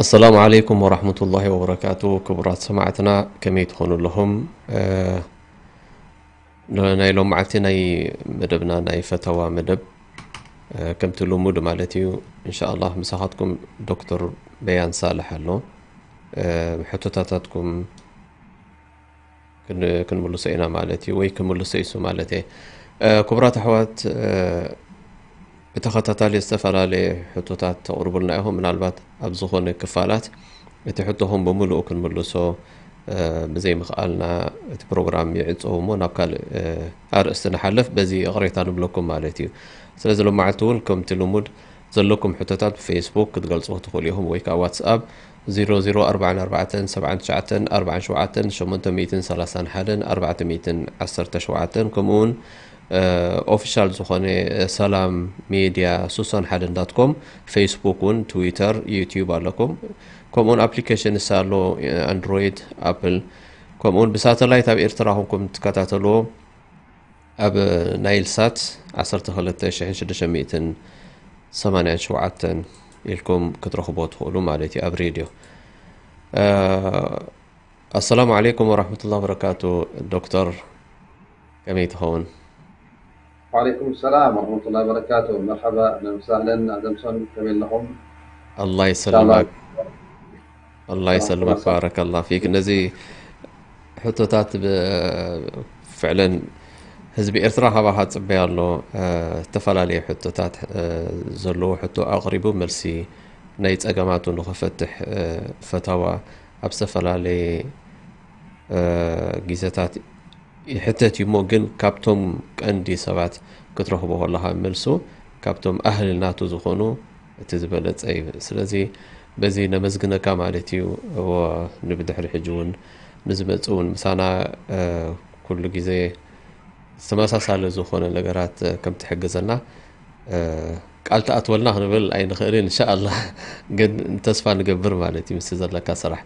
السلام عليكم ورحمة الله وبركاته. ክቡራት ሰማዕትና ከመይ ትኾኑ ኣለኹም? እ፣ ን-፣ ናይ ሎም መዓልቲ ናይ መደብና ናይ ፈተዋ መደብ፣ እ፣ ከምቲ ልሙድ ማለት እዩ። እንሻኣላህ ምሳኻትኩም ዶክተር በያን ሳልሕ ኣሎ። እ፣ ሕቶታታትኩም ክን-፣ ክንምልሶ ኢና ማለት እዩ፣ ወይ ክምልሶ እዩ ማለት እየ። እ፣ ክቡራት ኣሕዋት፣ እ፣ ብተኸታታሊ ዝተፈላለየ ሕቶታት ተቕርቡልና ኢኹም። ምናልባት ኣብ ዝኾነ ክፋላት እቲ ሕቶኹም ብምሉኡ ክንምልሶ፣ እ፣ ብዘይምኽኣልና እቲ ፕሮግራም ይዕጸው እሞ ናብ ካልእ፣ እ፣ ኣርእስቲ ንሓልፍ። በዚ ይቕሬታ ንብለኩም ማለት እዩ። ስለዚ ሎማዓልቲ እውን ከምቲ ልሙድ ዘለኩም ሕቶታት ብፌስቡክ ክትገልጹ ክትኽእሉ ኢኹም ወይ ከዓ ዋትስኣፕ ዜሮ ዜሮ ኣርባዕን ኣርባዕተን ሰብዓን ትሽዓተን ኣርባዕን ሸውዓተን ሸሞንተ ሚእትን ሰላሳን ሓደን ኣርባዕተ ሚእትን ዓሰርተ ሸውዓተን ከምኡ እውን፣ እ፣ ኦፊሻል ዝኾነ፣ እ፣ ሰላም ሜድያ ሱሳን ሓደን ዳት ኮም ፌስቡክ እውን ትዊተር ዩትዩብ ኣለኩም። ከምኡ እውን ኣፕሊኬሽን ንሳ ኣሎ፣ እ፣ ኣንድሮይድ ኣፕል ከምኡ እውን ብሳተላይት ኣብ ኤርትራ ኮንኩም ትከታተልዎ ኣብ ናይል ሳት ዓሰርተ ክልተ ሽሕን ሽዱሽተ ሚእትን ሰማንያን ሸውዓተን ኢልኩም ክትረኽቦ ትኽእሉ ማለት እዩ ኣብ ሬድዮ። እ፣ ኣሰላሙ ዓለይኩም ወራሕመቱላሂ ወበረካቱ። ዶክተር ከመይ ትኸውን? وعليكم السلام ورحمة الله وبركاته. مرحبا، أهلا وسهلا. أهلا وسهلا. كمين لكم. ኣላህ ይሰልመክ። ኣላህ ይሰልመክ። ባረከላህ ፊክ። ነዚ ሕቶታት ብ-፣ ፍዕለን ህዝቢ ኤርትራ ካባኻ ጽበያ ኣሎ። እ፣ ዝተፈላለዩ ሕቶታት፣ እ፣ ዘለዎ ሕቶ ኣቕሪቡ መልሲ ናይ ጸገማቱ ንኽፈትሕ፣ እ፣ ፈታዋ ኣብ ዝተፈላለየ፣ እ፣ ግዜታት ይሕተት እዩ እሞ፣ ግን ካብቶም ቀንዲ ሰባት ክትረኽቦ ከለኻ መልሱ ካብቶም ኣህል ናቱ ዝኾኑ እቲ ዝበለጸ እዩ። ስለዚ በዚ ነመስግነካ ማለት እዩ። እወ፣ ንብድሕሪ ሕጂ እውን ንዝመጽእ እውን ምሳና፣ እ፣ ኩሉ ግዜ ተመሳሳሊ ዝኾነ ነገራት፣ እ፣ ከም ትሕግዘና፣ እ፣ ቃል ትኣትወልና ክንብል ኣይንኽእልን፣ እንሻኣላህ። ግን ተስፋ ንገብር ማለት እዩ፣ ምስቲ ዘለካ ስራሕ።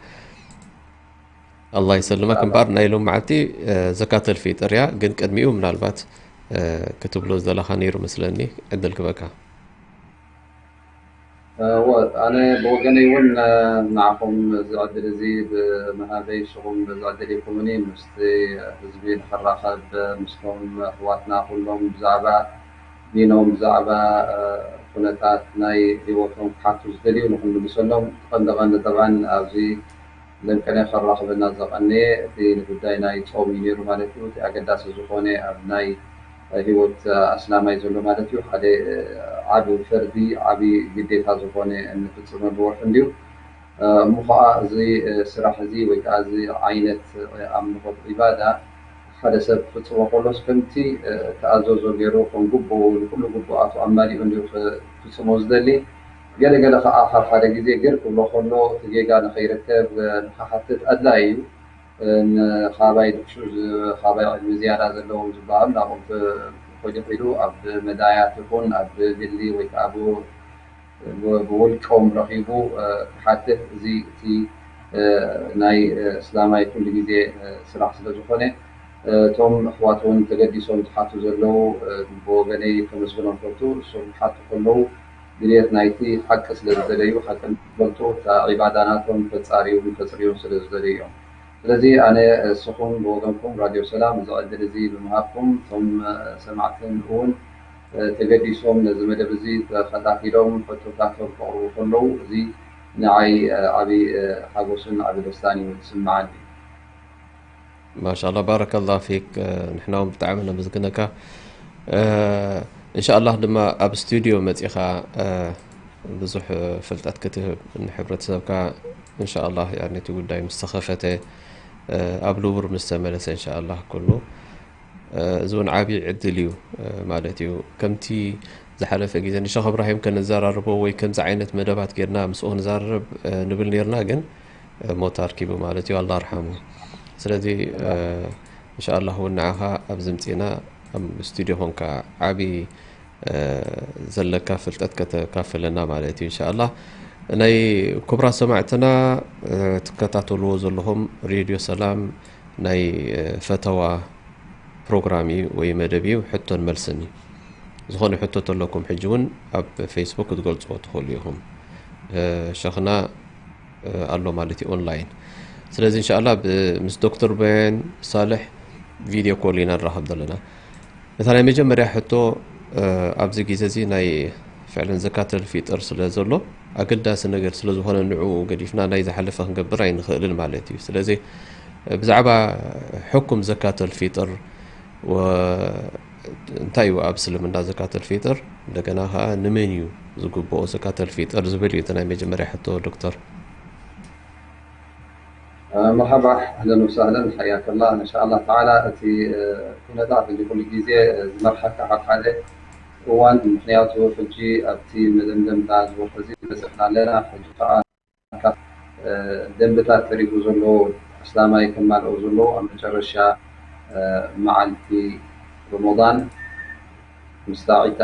ኣላህ ይሰልመክ። ኣላህ። እምበኣር ናይ ሎም መዓልቲ፣ እ፣ ዘካተል ፊጥር እያ፣ ግን ቅድሚኡ ምናልባት፣ እ፣ ክትብሎ ዝደለኻ ነይሩ መስለኒ፣ ዕድል ክበካ። እወ፣ ኣነ ብወገነይ እውን፣ እ፣ ንዓኹም እዚ ዕድል እዚ ብምሃበይ፣ ንስኹም በዚ ዕድል ኢኹምኒ ምስቲ ህዝቢ ንኽራኸብ፣ ምስቶም ኣሕዋትና ኩሎም ብዛዕባ ዲኖም፣ ብዛዕባ፣ እ፣ ኩነታት ናይ ህይወቶም ክሓቱ ዝደልዩ ንኽንምልሰሎም፣ ቀንዲ ቀንዲ ጠብዓን ኣብዚ ለንቀነ ከራኽበና ዘቐነየ እቲ ንጉዳይ ናይ ጾም እዩ ነይሩ ማለት እዩ። እቲ ኣገዳሲ ዝኾነ ኣብ ናይ ህይወት ኣስላማይ ዘሎ ማለት እዩ። ሓደ ዓቢ ፈርዲ፣ ዓቢ ግዴታ ዝኾነ እንፍጽመሉ ወርሒ እንድዩ። እሞ ኸዓ እዚ ስራሕ እዚ ወይ ከዓ እዚ ዓይነት ኣምልኾት ዒባዳ ሓደ ሰብ ክፍጽሞ ከሎስ ከምቲ ተኣዘዞ ገይሩ ከም ግቡኡ ንኩሉ ግቡኣቱ ኣማሊኡ እንድዩ ክፍጽሞ ዝደሊ። ገለ ገለ ኸዓ ካብ ሓደ ግዜ ግር ክብሎ ከሎ እቲ ጌጋ ንኸይርከብ ንኽሓትት ኣድላዪ እዩ። ንኻባይ ድክሹ ዝ-፣ ካባይ ዕድመ ዝያዳ ዘለዎም ዝበሃሉ ናብኦም ተ-፣ ተኾይዱ ኺዱ ኣብ መዳያት ይኹን ኣብ ግሊ ወይ ከዓ ብ-፣ ብ-፣ ብውልቆም ረኺቡ፣ እ፣ ክሓትት እዚ እቲ፣ እ፣ ናይ፣ እ፣ እስላማይ ኩሉ ግዜ፣ እ፣ ስራሕ ስለ ዝኾነ፣ እ፣ እቶም ኣሕዋት እውን ተገዲሶም ዝሓቱ ዘለዉ፣ እ፣ ብወገነይ ከመስግኖም ፈቱ። እሶም ክሓቱ ከለዉ ድልየት ናይቲ ሓቂ ስለ ዝደለዩ፣ ሓቂ ንክፈልጡ፣ እታ ዒባዳ ናቶም ከጻርዩን ከጽርዩን ስለ ዝደለዩ እዮም። ስለዚ ኣነ፣ እስኹም ብወገንኩም ራድዮ ሰላም እዚ ዕድል እዚ ብምሃብኩም፣ እቶም ሰማዕትን እውን ተገዲሶም ነዚ መደብ እዚ ተኸታቲሎም ሕቶታቶም ከቕርቡ ከለዉ፣ እዚ ንዓይ ዓቢ ሓጎስን ዓቢ ደስታን እዩ ዝስምዓኒ። ማሻኣላህ፣ ባረከላህ ፊክ። ንሕና እውን ብጣዕሚ ነመስግነካ። እንሻኣላህ ድማ ኣብ ስቱድዮ መጺኻ ብዙሕ ፍልጠት ክትህብ ንሕብረተሰብካ፣ እንሻኣላህ፣ ያኒ፣ እቲ ጉዳይ ምስ ተኸፈተ፣ ኣብ ንቡር ምስ ተመለሰ፣ እንሻኣላህ፣ ኩሉ፣ እዚ እውን ዓብዪ ዕድል እዩ ማለት እዩ። ከምቲ ዝሓለፈ ግዜ ንሸኽ እብራሂም ከነዘራርቦ ወይ ከምዚ ዓይነት መደባት ጌርና ምስኡ ክንዛረብ ንብል ኔርና፣ ግን ሞት ኣርኪቡ ማለት እዩ፣ ኣላህ ኣርሓሙ። ስለዚ፣ እንሻኣላህ፣ እውን ንዓኻ ኣብዚ ምጺእና ኣብ ስቱድዮ ኮንካ ዓብዪ እ፣ ዘለካ ፍልጠት ከተካፍለና ማለት እዩ። እንሻኣላህ፣ ናይ ክቡራት ሰማዕትና፣ እ፣ ትከታተልዎ ዘለኹም ሬድዮ ሰላም ናይ፣ እ፣ ፈተዋ ፕሮግራም እዩ ወይ መደብ እዩ፣ ሕቶን መልስን እዩ። ዝኾነ ሕቶ ተለኩም ሕጂ እውን ኣብ ፌስቡክ ክትገልጽዎ ትኽእሉ ኢኹም። እ፣ ሸኽና ኣሎ ማለት እዩ ኦንላይን። ስለዚ እንሻላ ምስ ዶክተር በያን ሳልሕ ቪድዮ ኮል ኢና ንራኸብ ዘለና። እታ ናይ መጀመርያ ሕቶ፣ ኣብዚ ግዜ እዚ ናይ ፍዕለን ዘካተል ፊጥር ስለ ዘሎ ኣገዳሲ ነገር ስለ ዝኾነ ንዑ ገዲፍና ናይ ዝሓለፈ ክንገብር ኣይንኽእልን ማለት እዩ። ስለዚ ብዛዕባ ሕኩም ዘካተል ፊጥር እንታይ እዩ ኣብ እስልምና ዘካተል ፊጥር፣ እንደገና ከዓ ንመን እዩ ዝግብኦ ዘካተል ፊጥር ዝብል እዩ እቲ ናይ መጀመርያ ሕቶ ዶክተር። መርሓባ ኣህለን ወሳህለን ሓያከላ። እንሻላ ተዓላ እቲ ኩነታት እዚ ኩሉ ግዜ ዝመርሓካ ካብ ሓደ እዋን፣ ምክንያቱ ሕጂ ኣብቲ መደምደምታ ዝወርሒ እዚ በፅሕና ኣለና። ሕጂ ከዓ ካብ ደንብታት ተሪፉ ዘሎ ኣስላማይ ከማልኦ ዘለዎ ኣብ መጨረሻ መዓልቲ ረመዳን ምስታ ዒድ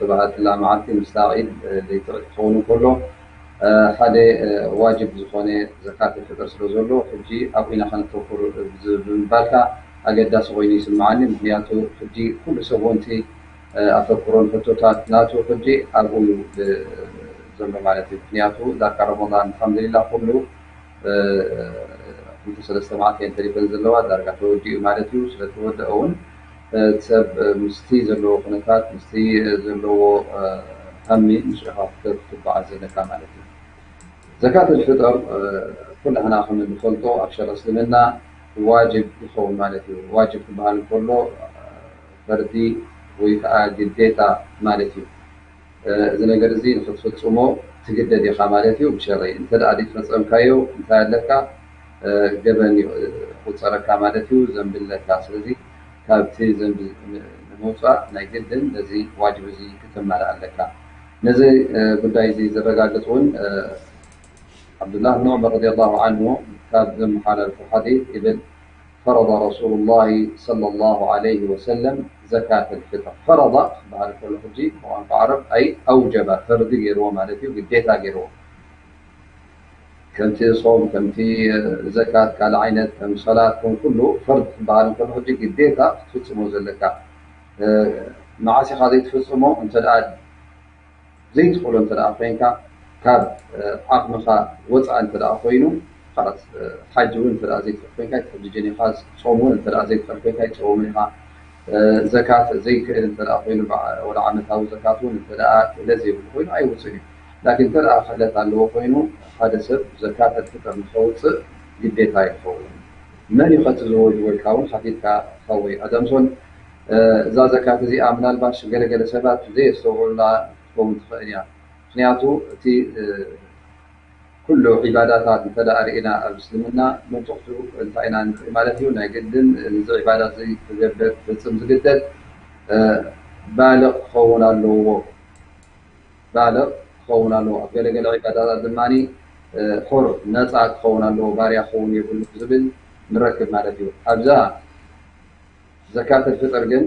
ተባሃትላ መዓልቲ ምስታ ዒድ ለይቲ ዒድ ክኸውን ከሎ ሓደ ዋጅብ ዝኾነ ዘካት ፍጥር ስለ ዘሎ ሕጂ ኣብኡ ኢና ከነተኩር ብምባልካ ኣገዳሲ ኮይኑ ይስምዓኒ። ምክንያቱ ሕጂ ኩሉ ሰብ ወንቲ ኣተኩሮን ሕቶታት ናቱ ሕጂ ኣብኡ እዩ ዘሎ ማለት እዩ። ምክንያቱ ዳርጋ ረመዳን ኣልሓምዱሊላ ኩሉ ክልተ ሰለስተ መዓልቲ እየን ተሪፈን ዘለዋ ዳርጋ ተወዲኡ ማለት እዩ። ስለ ተወደአ እውን ሰብ ምስቲ ዘለዎ ኩነታት ምስቲ ዘለዎ ሃሚ ምስኡ ኢኻ ክትጓዓዝ ዘለካ ማለት እዩ። ዘካት ልፍጠር ኩላህና ከም እንፈልጦ ኣብ ሸረ እስልምና ዋጅብ ይኸውን ማለት እዩ። ዋጅብ ክበሃል እንከሎ ፈርዲ ወይ ከዓ ግዴታ ማለት እዩ። እዚ ነገር እዚ ንክትፍፅሞ ትግደድ ኢኻ ማለት እዩ። ብሸረይ እንተ ደኣ ዘይፈፀምካዮ እንታይ ኣለካ? ገበን ይቁፀረካ ማለት እዩ፣ ዘንቢ ኣለካ። ስለዚ ካብቲ ዘንቢ ንምውፃእ ናይ ግድን ነዚ ዋጅብ እዚ ክተማልእ ኣለካ። ነዚ ጉዳይ እዚ ዘረጋግፅ እውን ዓብዱላህ ብን ዑመር ረዲየላሁ ዓንሁ ካብ ዘመሓላልፎ ሓዲት ይብል فرض رسول الله صلى الله عليه وسلم زكاة الفطر فرض ክበሃል ከሎ ሕጂ ብቋንቋ ዓረብ ኣይ ኣውጀበ ፈርዲ ገይርዎ ማለት እዩ፣ ግዴታ ገይርዎ። ከምቲ ጾም፣ ከምቲ ዘካት፣ ካልእ ዓይነት ከም ሰላት፣ ከም ኩሉ ፈርድ ክበሃል እንከሎ ሕጂ ግዴታ ክትፍጽሞ ዘለካ። መዓስ ኢኻ ዘይትፍጽሞ? እንተ ደኣ ዘይትኽእሎ እንተ ደኣ ኮይንካ፣ ካብ ዓቕምኻ ወፃኢ እንተ ደኣ ኮይኑ፣ ሓጂ እውን እንተ ደኣ ዘይትኽእል ኮይንካ ኣይትሕጅን ኢኻ። ጾም እውን እንተ ደኣ ዘይትኽእል ኮይንካ ኣይትጸውምን ኢኻ። ዘካት ዘይክእል እንተ ደኣ ኮይኑ፣ ወላ ዓመታዊ ዘካት እውን እንተ ደኣ ክእለት ዘይብሉ ኮይኑ ኣይውፅን እዩ። ላኪን እንተ ደኣ ክእለት ኣለዎ ኮይኑ፣ ሓደ ሰብ ዘካት ኣልፍጥር ንኸውፅእ ግዴታ ይኸውን። መን እዩ ኸቲ ዝወጅበልካ እውን ሓቲትካ ሓወይ ኣደምሶን፣ እዛ ዘካት እዚኣ ምናልባሽ ገለገለ ሰባት ዘየስተውዕሉላ ክትከውን ትኽእል እያ። ምክንያቱ እቲ ኩሉ ዒባዳታት እንተ ደኣ ርኢና ኣብ እስልምና መብፅሕቱ እንታይ ኢና ንርኢ ማለት እዩ? ናይ ግድን እዚ ዒባዳ እዚ ክገብር ክፍፅም ዝግደድ ባልቕ ክኸውን ኣለዎ። ባልቕ ክኸውን ኣለዎ። ኣብ ገለገለ ዒባዳታት ድማ ሑር ነፃ ክኸውን ኣለዎ፣ ባርያ ክኸውን የብሉ ዝብል ንረክብ ማለት እዩ። ኣብዛ ዘካት ኣልፍጥር ግን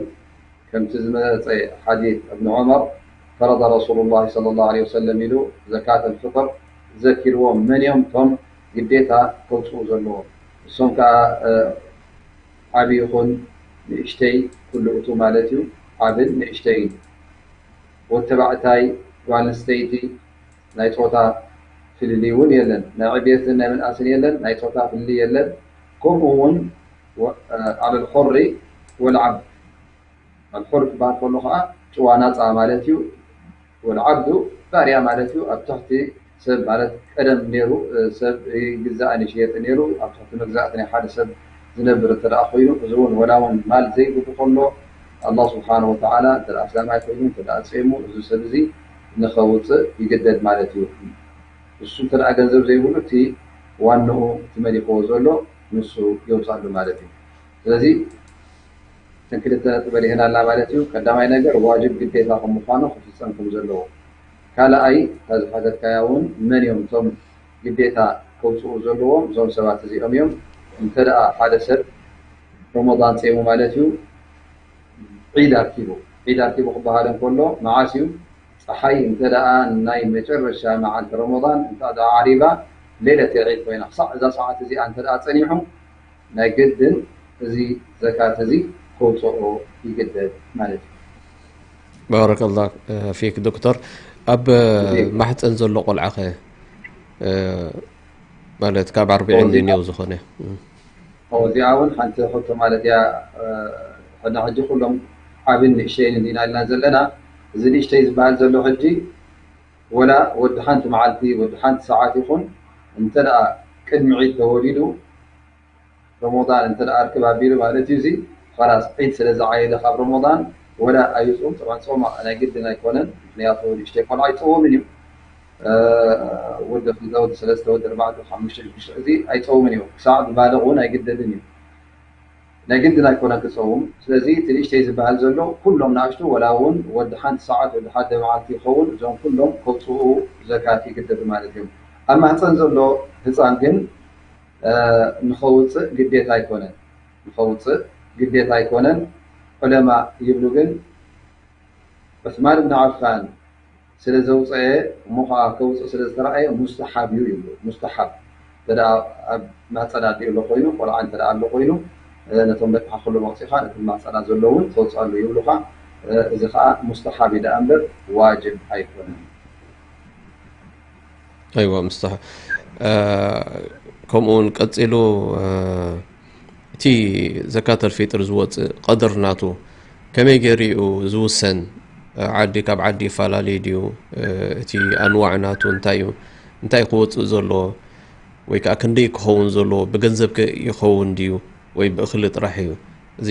ከምቲ ዝመፀ ሓዲት እብን ዑመር فرض رسول الله صلى الله عليه وسلم ኢሉ ዘካት ኣልፍጥር ዘኪርዎም መን እዮም እቶም ግዴታ ከውፅኡ ዘለዎም። እሶም ከዓ ዓብዪ ይኹን ንእሽተይ ኩሉ እቱ ማለት እዩ። ዓብን ንእሽተይን ወተባዕታይ ጓል ኣንስተይቲ ናይ ፆታ ፍልልይ እውን የለን። ናይ ዕብየትን ናይ ምንኣስን የለን፣ ናይ ፆታ ፍልልይ የለን። ከምኡ እውን ዓለል ሑሪ ወልዓብድ ኣልሑር ክበሃል ከሎ ከዓ ጭዋ ናፃ ማለት እዩ። ወልዓብዱ ባርያ ማለት እዩ። ኣብ ትሕቲ ሰብ ማለት ቀደም ነይሩ ሰብ ይግዛእን ይሽየጥ ነይሩ። ኣብ ትሕቲ መግዛእቲ ናይ ሓደ ሰብ ዝነብር እንተ ደኣ ኮይኑ እዚ እውን ወላ እውን ማል ዘይብሉ ከሎ ኣላህ ስብሓነ ወተዓላ እንተ ደኣ ኣስላማይ ኮይኑ እንተ ደኣ ፂሙ እዚ ሰብ እዚ ንኸውፅእ ይግደድ ማለት እዩ። እሱ እንተ ደኣ ገንዘብ ዘይብሉ እቲ ዋንኡ እቲ መሊክዎ ዘሎ ንሱ የውፃሉ ማለት እዩ። ስለዚ እተን ክልተ ነጥቢ ርኢናላ ማለት እዩ። ቀዳማይ ነገር ዋጅብ ግዴታ ከም ምዃኑ ክፍፀም ከም ዘለዎ። ካልኣይ እታ ዝሓተትካያ እውን መን እዮም እቶም ግዴታ ከውፅኡ ዘለዎም እዞም ሰባት እዚኦም እዮም። እንተ ደኣ ሓደ ሰብ ረመዳን ፂሙ ማለት እዩ ዒድ ኣርኪቡ ዒድ ኣርኪቡ ክበሃል እንከሎ መዓስ እዩ? ፀሓይ እንተ ደኣ ናይ መጨረሻ መዓልቲ ረመዳን እንተ ደኣ ዓሪባ ሌለት ዒድ ኮይና ክሳዕ እዛ ሰዓት እዚኣ እንተ ደኣ ፀኒሑ ናይ ግድን እዚ ዘካት እዚ ከውፅኦ ይግደድ ማለት እዩ። ባረከላህ ፊክ ዶክተር። ኣብ ማሕፀን ዘሎ ቆልዓኸ ማለት ካብ ኣርብዒን ንንየው ዝኾነ። እዚኣ እውን ሓንቲ ሕቶ ማለት እያ። ሕና ሕጂ ኩሎም ዓብን ንእሽተይን እንዲና ኢልና ዘለና። እዚ ንእሽተይ ዝበሃል ዘሎ ሕጂ ወላ ወዲ ሓንቲ መዓልቲ ወዲ ሓንቲ ሰዓት ይኹን እንተ ደኣ ቅድሚ ዒድ ተወሊዱ ረመዳን እንተ ደኣ ርክብ ኣቢሉ ማለት እዩ። እዚ ኸላስ ዒድ ስለ ዝዓየደ ካብ ረመዳን ወላ ኣይፅም። ጠብዓ ፆም ናይ ግድን ኣይኮነን። ምክንያቱ ንእሽተይ ቆልዓ ኣይፀወምን እዩ። ወዲ ክልተ ወዲ ሰለስተ ወዲ ኣርባዕተ ሓሙሽተ ሽዱሽተ እዚ ኣይፀውምን እዩ። ክሳዕ ዝባልቕ እውን ኣይግደድን እዩ። ናይ ግድን ኣይኮነን ክፀውም። ስለዚ እቲ ንእሽተይ ዝበሃል ዘሎ ኩሎም ንኣሽቱ ወላ እውን ወዲ ሓንቲ ሰዓት ወዲ ሓደ መዓልቲ ይኸውን እዞም ኩሎም ከውፅኡ ዘካት ይግደዱ ማለት እዮም። ኣብ ማህፀን ዘሎ ህፃን ግን ንኸውፅእ ግዴታ ኣይኮነን። ንኸውፅእ ግዴታ ኣይኮነን። ዑለማ ይብሉ ግን ዑስማን ብን ዓፋን ስለ ዘውፀአ እሞ ከዓ ከውፅእ ስለ ዝተረኣየ ሙስተሓብ እዩ ይብሉ። ሙስተሓብ እንተ ደኣ ኣብ ማህፀን ኣዲኡ ኣሎ ኮይኑ ቆልዓ እንተ ደኣ ኣሎ ኮይኑ ነቶም ደቅኻ ኩሎም ኣውፂእኻ ነቲ ማህፀና ዘሎ እውን ተውፅኣሉ ይብሉኻ። እዚ ከዓ ሙስተሓብ እዩ ደኣ እምበር ዋጅብ ኣይኮነን። ኣይዋ ሙስተሓብ። ከምኡ እውን ቀፂሉ እቲ ዘካተል ፊጥር ዝወፅእ ቀድር ናቱ ከመይ ገይሩ እዩ ዝውሰን? ዓዲ ካብ ዓዲ ይፈላለዩ ድዩ? እቲ ኣንዋዕ ናቱ እንታይ እዩ? እንታይ ክወፅእ ዘለዎ ወይ ከዓ ክንደይ ክኸውን ዘለዎ? ብገንዘብ ከ ይኸውን ድዩ ወይ ብእኽሊ ጥራሕ እዩ? እዚ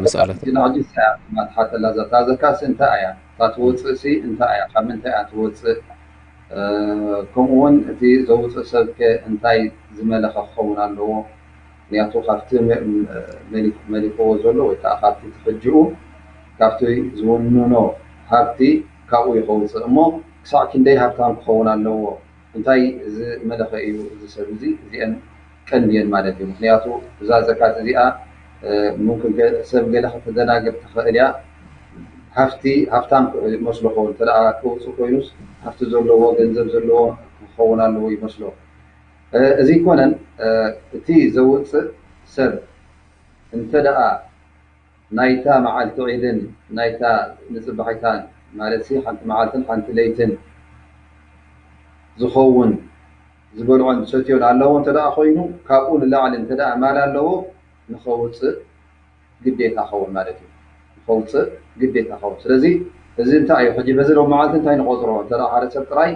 መሳለት ናዕጂ ማትሓተላ ዘታ ዘካሲ እንታይ እያ? እታ ትወፅእ ሲ እንታይ እያ? ካብ ምንታይ እያ ትወፅእ? ከምኡ እውን እቲ ዘውፅእ ሰብ ከ እንታይ ዝመለኸ ክኸውን ኣለዎ? ምክንያቱ ካብቲ መሊክዎ ዘሎ ወይ ከዓ ካብቲ ትሕጅኡ ካብቲ ዝውንኖ ሃብቲ ካብኡ ይኸውፅእ እሞ ክሳዕ ክንደይ ሃብታም ክኸውን ኣለዎ? እንታይ ዝመለኸ እዩ እዚ ሰብ እዚ? እዚአን ቀንዲ እየን ማለት እዩ። ምክንያቱ እዛ ዘካት እዚኣ ሙምክን ሰብ ገለ ከተደናግር ትኽእል እያ። ሃፍቲ ሃፍታም ይመስሎ ኸውን እንተ ደኣ ክውፅእ ኮይኑስ ሃፍቲ ዘለዎ ገንዘብ ዘለዎ ክኸውን ኣለዎ ይመስሎ። እዚ ኣይኮነን። እቲ ዘውፅእ ሰብ እንተ ደኣ ናይታ መዓልቲ ዒድን ናይታ ንፅባሒታን ማለት ሲ ሓንቲ መዓልትን ሓንቲ ለይትን ዝኸውን ዝበልዖን ዝሰትዮን ኣለዎ እንተ ደኣ ኮይኑ ካብኡ ንላዕሊ እንተ ደኣ ማል ኣለዎ ንኸውፅእ ግዴታ ኸውን ማለት እዩ። ንኸውፅእ ግዴታ ኸውን። ስለዚ እዚ እንታይ እዩ? ሕጂ በዚ ሎም መዓልቲ እንታይ ንቆፅሮ? እንተ ደኣ ሓደ ሰብ ጥራይ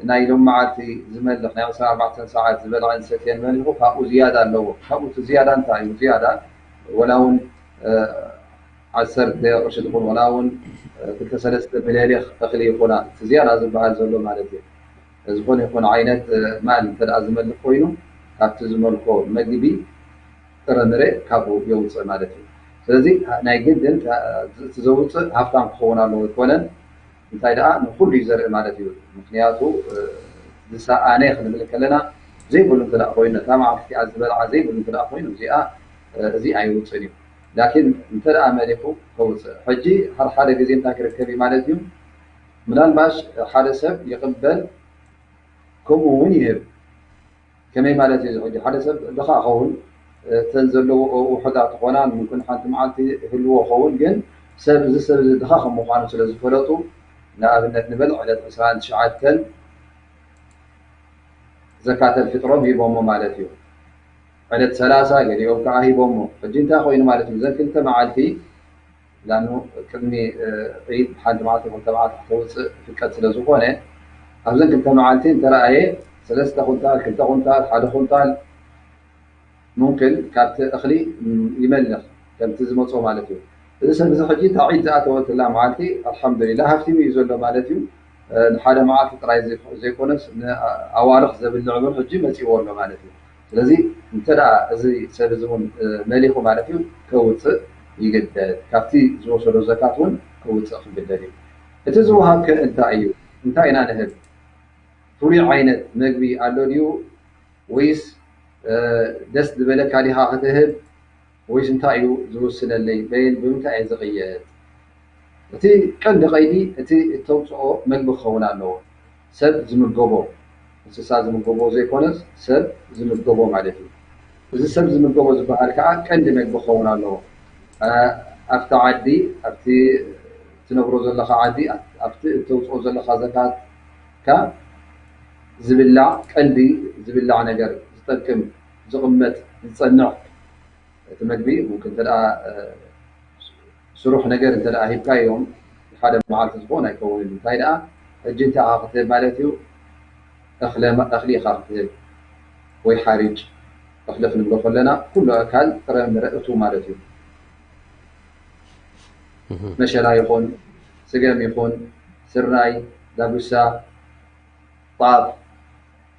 ናይ ሎም መዓልቲ ዝመልኽ ናይ ዕስራን ኣርባዕተን ሰዓት ዝበልዐን ዝሰትየን መሊኹ ካብኡ ዝያዳ ኣለዎ። ካብኡ እቲ ዝያዳ እንታይ እዩ? ዝያዳ ወላ እውን ዓሰርተ ቅርሺ ትኹን ወላ እውን ክልተ ሰለስተ ብለሊኽ እኽሊ ይኹና እቲ ዝያዳ ዝበሃል ዘሎ ማለት እዩ። ዝኾነ ይኹን ዓይነት ማል እንተ ደኣ ዝመልኽ ኮይኑ ካብቲ ዝመልኮ መግቢ ጥረምረ ካብኡ የውፅእ ማለት እዩ። ስለዚ ናይ ግድን እቲ ዘውፅእ ሃፍታም ክኸውን ኣለዎ ኣይኮነን። እንታይ ደኣ ንኹሉ እዩ ዘርኢ ማለት እዩ። ምክንያቱ ዝሰኣነ ክንብል ከለና ዘይብሉ እንተ ደኣ ኮይኑ ነታ መዓልቲ እቲኣ ዝበልዓ ዘይብሉ እንተ ደኣ ኮይኑ እዚኣ እዚ ኣይውፅን እዩ። ላኪን እንተ ደኣ መሊኹ ከውፅእ ሕጂ ሓደ ሓደ ግዜ እንታይ ክርከብ እዩ ማለት እዩ። ምናልባሽ ሓደ ሰብ ይቕበል ከምኡ እውን ይህብ። ከመይ ማለት እዩ? ሕጂ ሓደ ሰብ ድኻ ኸውን እተን ዘለዎ ውሑዳት ዝኾና ምምክን ሓንቲ መዓልቲ ይህልዎ ኸውን ግን ሰብ እዚ ሰብ እዚ ድኻ ከም ምዃኑ ስለ ዝፈለጡ ንኣብነት ንበል ዕለት ዕስራን ትሽዓተን ዘካተል ፍጥሮም ሂቦሞ ማለት እዩ። ዕለት ሰላሳ ገሊኦም ከዓ ሂቦሞ። ሕጂ እንታይ ኮይኑ ማለት እዩ? እዘን ክልተ መዓልቲ ላኑ ቅድሚ ዒድ ሓንቲ መዓልቲ ክልተ መዓልቲ ክተውፅእ ፍቀድ ስለ ዝኾነ ኣብዘን ክልተ መዓልቲ እንተረኣየ ሰለስተ ኩንታል ክልተ ኩንታል ሓደ ኩንታል ሙምክን ካብቲ እኽሊ ይመልኽ ከምቲ ዝመፆ ማለት እዩ። እዚ ሰብ እዚ ሕጂ እታ ዒድ ዝኣተወትላ መዓልቲ ኣልሓምዱሊላ ሃፍቲሙ እዩ ዘሎ ማለት እዩ። ንሓደ መዓልቲ ጥራይ ዘይኮነስ ንኣዋርኽ ዘብልዕ እውን ሕጂ መፂዎ ኣሎ ማለት እዩ። ስለዚ እንተ ደኣ እዚ ሰብ እዚ እውን መሊኹ ማለት እዩ ከውፅእ ይግደድ። ካብቲ ዝወሰዶ ዘካት እውን ከውፅእ ክግደድ እዩ። እቲ ዝወሃብ ከ እንታይ እዩ? እንታይ ኢና ንህብ? ፍሉይ ዓይነት መግቢ ኣሎ ድዩ ወይስ ደስ ዝበለካ ዲኻ ክትህብ ወይስ እንታይ እዩ ዝውስነለይ? በየን ብምንታይ እየ ዝቕየድ? እቲ ቀንዲ ቀይዲ እቲ እተውፅኦ መግቢ ክኸውን ኣለዎ። ሰብ ዝምገቦ እንስሳ ዝምገቦ ዘይኮነስ ሰብ ዝምገቦ ማለት እዩ። እዚ ሰብ ዝምገቦ ዝበሃል ከዓ ቀንዲ መግቢ ክኸውን ኣለዎ። ኣብቲ ዓዲ ኣብቲ ትነብሮ ዘለኻ ዓዲ ኣብቲ እተውፅኦ ዘለኻ ዘካትካ ዝብላዕ ቀንዲ ዝብላዕ ነገር ዝጠቅም ዝቕመጥ ዝፀንሕ እቲ መግቢ ሙምክን እንተ ደኣ ስሩሕ ነገር እንተ ደኣ ሂብካዮም ሓደ መዓልቲ ዝኸውን ኣይከውንን እዩ። እንታይ ደኣ ሕጂ እንታይ ኢኻ ክትህብ ማለት እዩ? እኽሊ ኢኻ ክትህብ ወይ ሓሪጭ እኽሊ ክንብሎ ከለና ኩሉ ኣካል ጥረ ምረ እቱ ማለት እዩ። መሸላ ይኹን ስገም ይኹን ስርናይ ዳጉሳ ጣፍ፣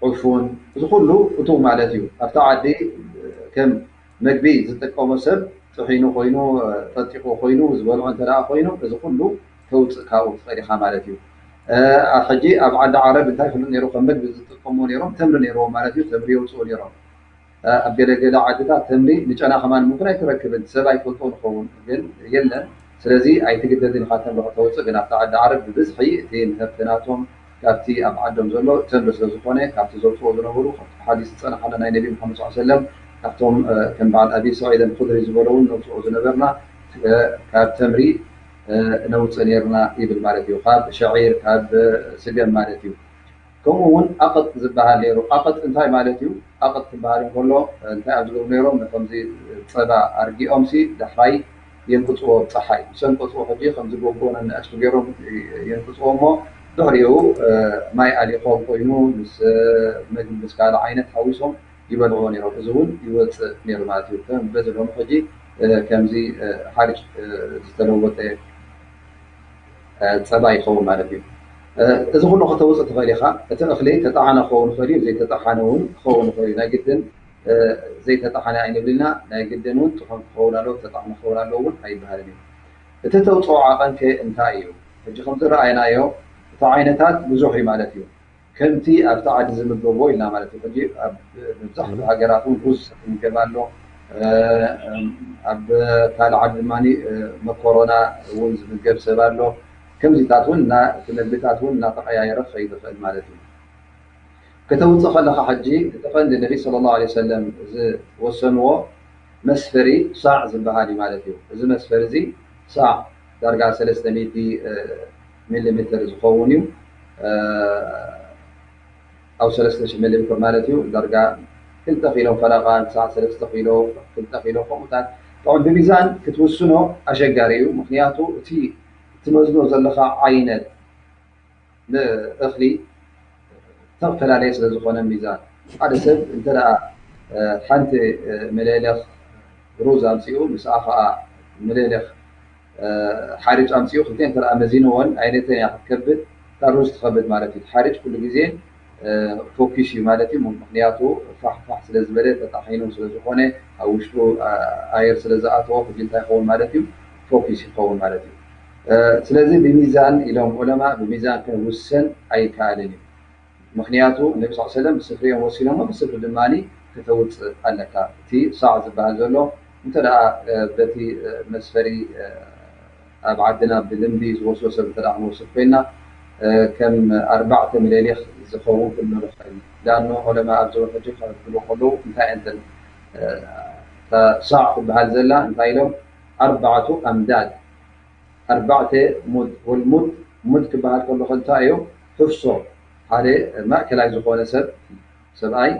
ዕፉን፣ እዚ ኩሉ እቱው ማለት እዩ። ኣብታ ዓዲ ከም መግቢ ዝጥቀሞ ሰብ ጥሒኑ ኮይኑ ጠጢቑ ኮይኑ ዝበልዖ እንተ ደኣ ኮይኑ እዚ ኩሉ ተውፅእ ካብኡ ትኽእል ኢኻ ማለት እዩ። ሕጂ ኣብ ዓዲ ዓረብ እንታይ ይፍልጥ ነይሩ ከም መግቢ ዝጥቀምዎ ነይሮም ተምሪ ነይርዎም ማለት እዩ። ተምሪ የውፅኡ ነይሮም። ኣብ ገለ ገለ ዓድታት ተምሪ ንጨና ከማን ምምክን ኣይትረክብን ሰብ ኣይፈልጦ ንኸውን ግን የለን ስለዚ ኣይትግደድን ኢኻ ተምሪ ከተውፅእ ግን ኣብቲ ዓዲ ዓረብ ብብዝሒ እቲ ምህርቲ ናቶም ካብቲ ኣብ ዓዶም ዘሎ ተምሪ ስለዝኾነ ካብቲ ዘውፅኦ ዝነበሩ ካብቲ ሓዲስ ዝፀንሓና ናይ ነቢ ሙሓመድ ስ ሰለም ካብቶም ከም በዓል ኣቢ ሰዒድ ኣልኹድሪ ዝበሎ እውን ነውፅኦ ዝነበርና ካብ ተምሪ ነውፅእ ነይርና ይብል ማለት እዩ ካብ ሸዒር ካብ ስገም ማለት እዩ ከምኡ እውን ኣቕጥ ዝበሃል ነይሩ። ኣቕጥ እንታይ ማለት እዩ? ኣቕጥ ክበሃል እንከሎ እንታይ እዮም ዝገብሩ ነይሮም? ነከምዚ ፀባ ኣርጊኦም ሲ ዳሕራይ የንቅፅዎ ብፀሓይ። ምስ ኣንቀፅዎ ሕጂ ከምዚ ጎጎ ነንኣሽቱ ገይሮም የንቅፅዎ እሞ ድሕሪኡ ማይ ኣሊኾም ኮይኑ ምስ ምግቢ ምስ ካልእ ዓይነት ሓዊሶም ይበልዕዎ ነይሮም። እዚ እውን ይወፅእ ነይሩ ማለት እዩ። ከም በዚ ሎሚ ሕጂ ከምዚ ሓርጭ ዝተለወጠ ፀባ ይኸውን ማለት እዩ። እዚ ኩሉ ከተውፅእ ትኽእል ኢኻ። እቲ እኽሊ ተጠሓነ ክኸውን ይኽእል እዩ፣ ዘይተጠሓነ እውን ክኸውን ይኽእል እዩ። ናይ ግድን ዘይተጠሓነ ኣይንብልና፣ ናይ ግድን እውን ጥሑን ክኸውን ኣለዎ፣ ተጠሓነ ክኸውን ኣለዎ እውን ኣይበሃልን እዩ። እቲ ተውፅኦ ዓቐን ከ እንታይ እዩ? ሕጂ ከም ዝረኣይናዮ እቲ ዓይነታት ብዙሕ እዩ ማለት እዩ። ከምቲ ኣብቲ ዓዲ ዝምገቦ ኢልና ማለት እዩ። ሕጂ ኣብ መብዛሕትኡ ሃገራት እውን ሩዝ ይምገብ ኣሎ። ኣብ ካልእ ዓዲ ድማ መኮሮና እውን ዝምገብ ሰብ ኣሎ። ከምዚታት እውን እቲ መግብታት እውን እናተቐያየረ ክኸይድ ይኽእል ማለት እዩ። ከተውፅእ ከለኻ ሕጂ እቲ ቀንዲ ነቢ ስለ ላ ሰለም ዝወሰንዎ መስፈሪ ሳዕ ዝበሃል እዩ ማለት እዩ። እዚ መስፈሪ እዚ ሳዕ ዳርጋ ሰለስተ ሚእቲ ሚሊ ሜትር ዝኸውን እዩ። ኣብ ሰለስተ ሽሕ ሚሊ ሜትር ማለት እዩ። ዳርጋ ክልተ ኪሎ ፈረቓ ክሳዕ ሰለስተ ኪሎ፣ ክልተ ኪሎ ከምኡታት። ጥዑም ብሚዛን ክትውስኖ ኣሸጋሪ እዩ። ምክንያቱ እቲ ትመዝኖ ዘለኻ ዓይነት እኽሊ ዝተፈላለየ ስለ ዝኾነ ሚዛን ሓደ ሰብ እንተ ደኣ ሓንቲ መለለኽ ሩዝ ኣምፂኡ ምስኣ ከዓ መለለኽ ሓሪጭ ኣምፂኡ ክልቲኤን እንተ ደኣ መዚንወን ኣይነተን እያ ክትከብድ እታ ሩዝ ትኸብድ ማለት እዩ። ሓሪጭ ኩሉ ግዜ ፎኪስ እዩ ማለት እዩ። ምክንያቱ ፋሕፋሕ ስለ ዝበለ ተጣሒኑ ስለ ዝኾነ ኣብ ውሽጡ ኣየር ስለ ዝኣተዎ ሕጂ እንታይ ይኸውን ማለት እዩ ፎኪስ ይኸውን ማለት እዩ። ስለዚ ብሚዛን ኢሎም ዑለማ ብሚዛን ክንውሰን ኣይከኣልን እዩ። ምክንያቱ ነቢ ስ ሰለም ብስፍሪ እዮም ወሲኖሞ ብስፍሪ ድማ ከተውፅእ ኣለካ። እቲ ሳዕ ዝበሃል ዘሎ እንተ ደኣ በቲ መስፈሪ ኣብ ዓድና ብልምዲ ዝወስዶ ሰብ እንተ ደኣ ክንወስድ ኮይና ከም ኣርባዕተ ሚሌሊኽ ዝኸውን ክንብል ንኽእል። ዳኖ ዑለማ ኣብዚ እውን ሕጂ ክብሉ ከለዉ እንታይ እየን እተን ሳዕ ትበሃል ዘላ እንታይ ኢሎም ኣርባዕቱ ኣምዳድ ኣርባዕተ ሙድ ወልሙድ ሙድ ክበሃል ከሎ ከ እንታይ እዩ? ሕፍሶ ሓደ ማእከላይ ዝኾነ ሰብ ሰብኣይ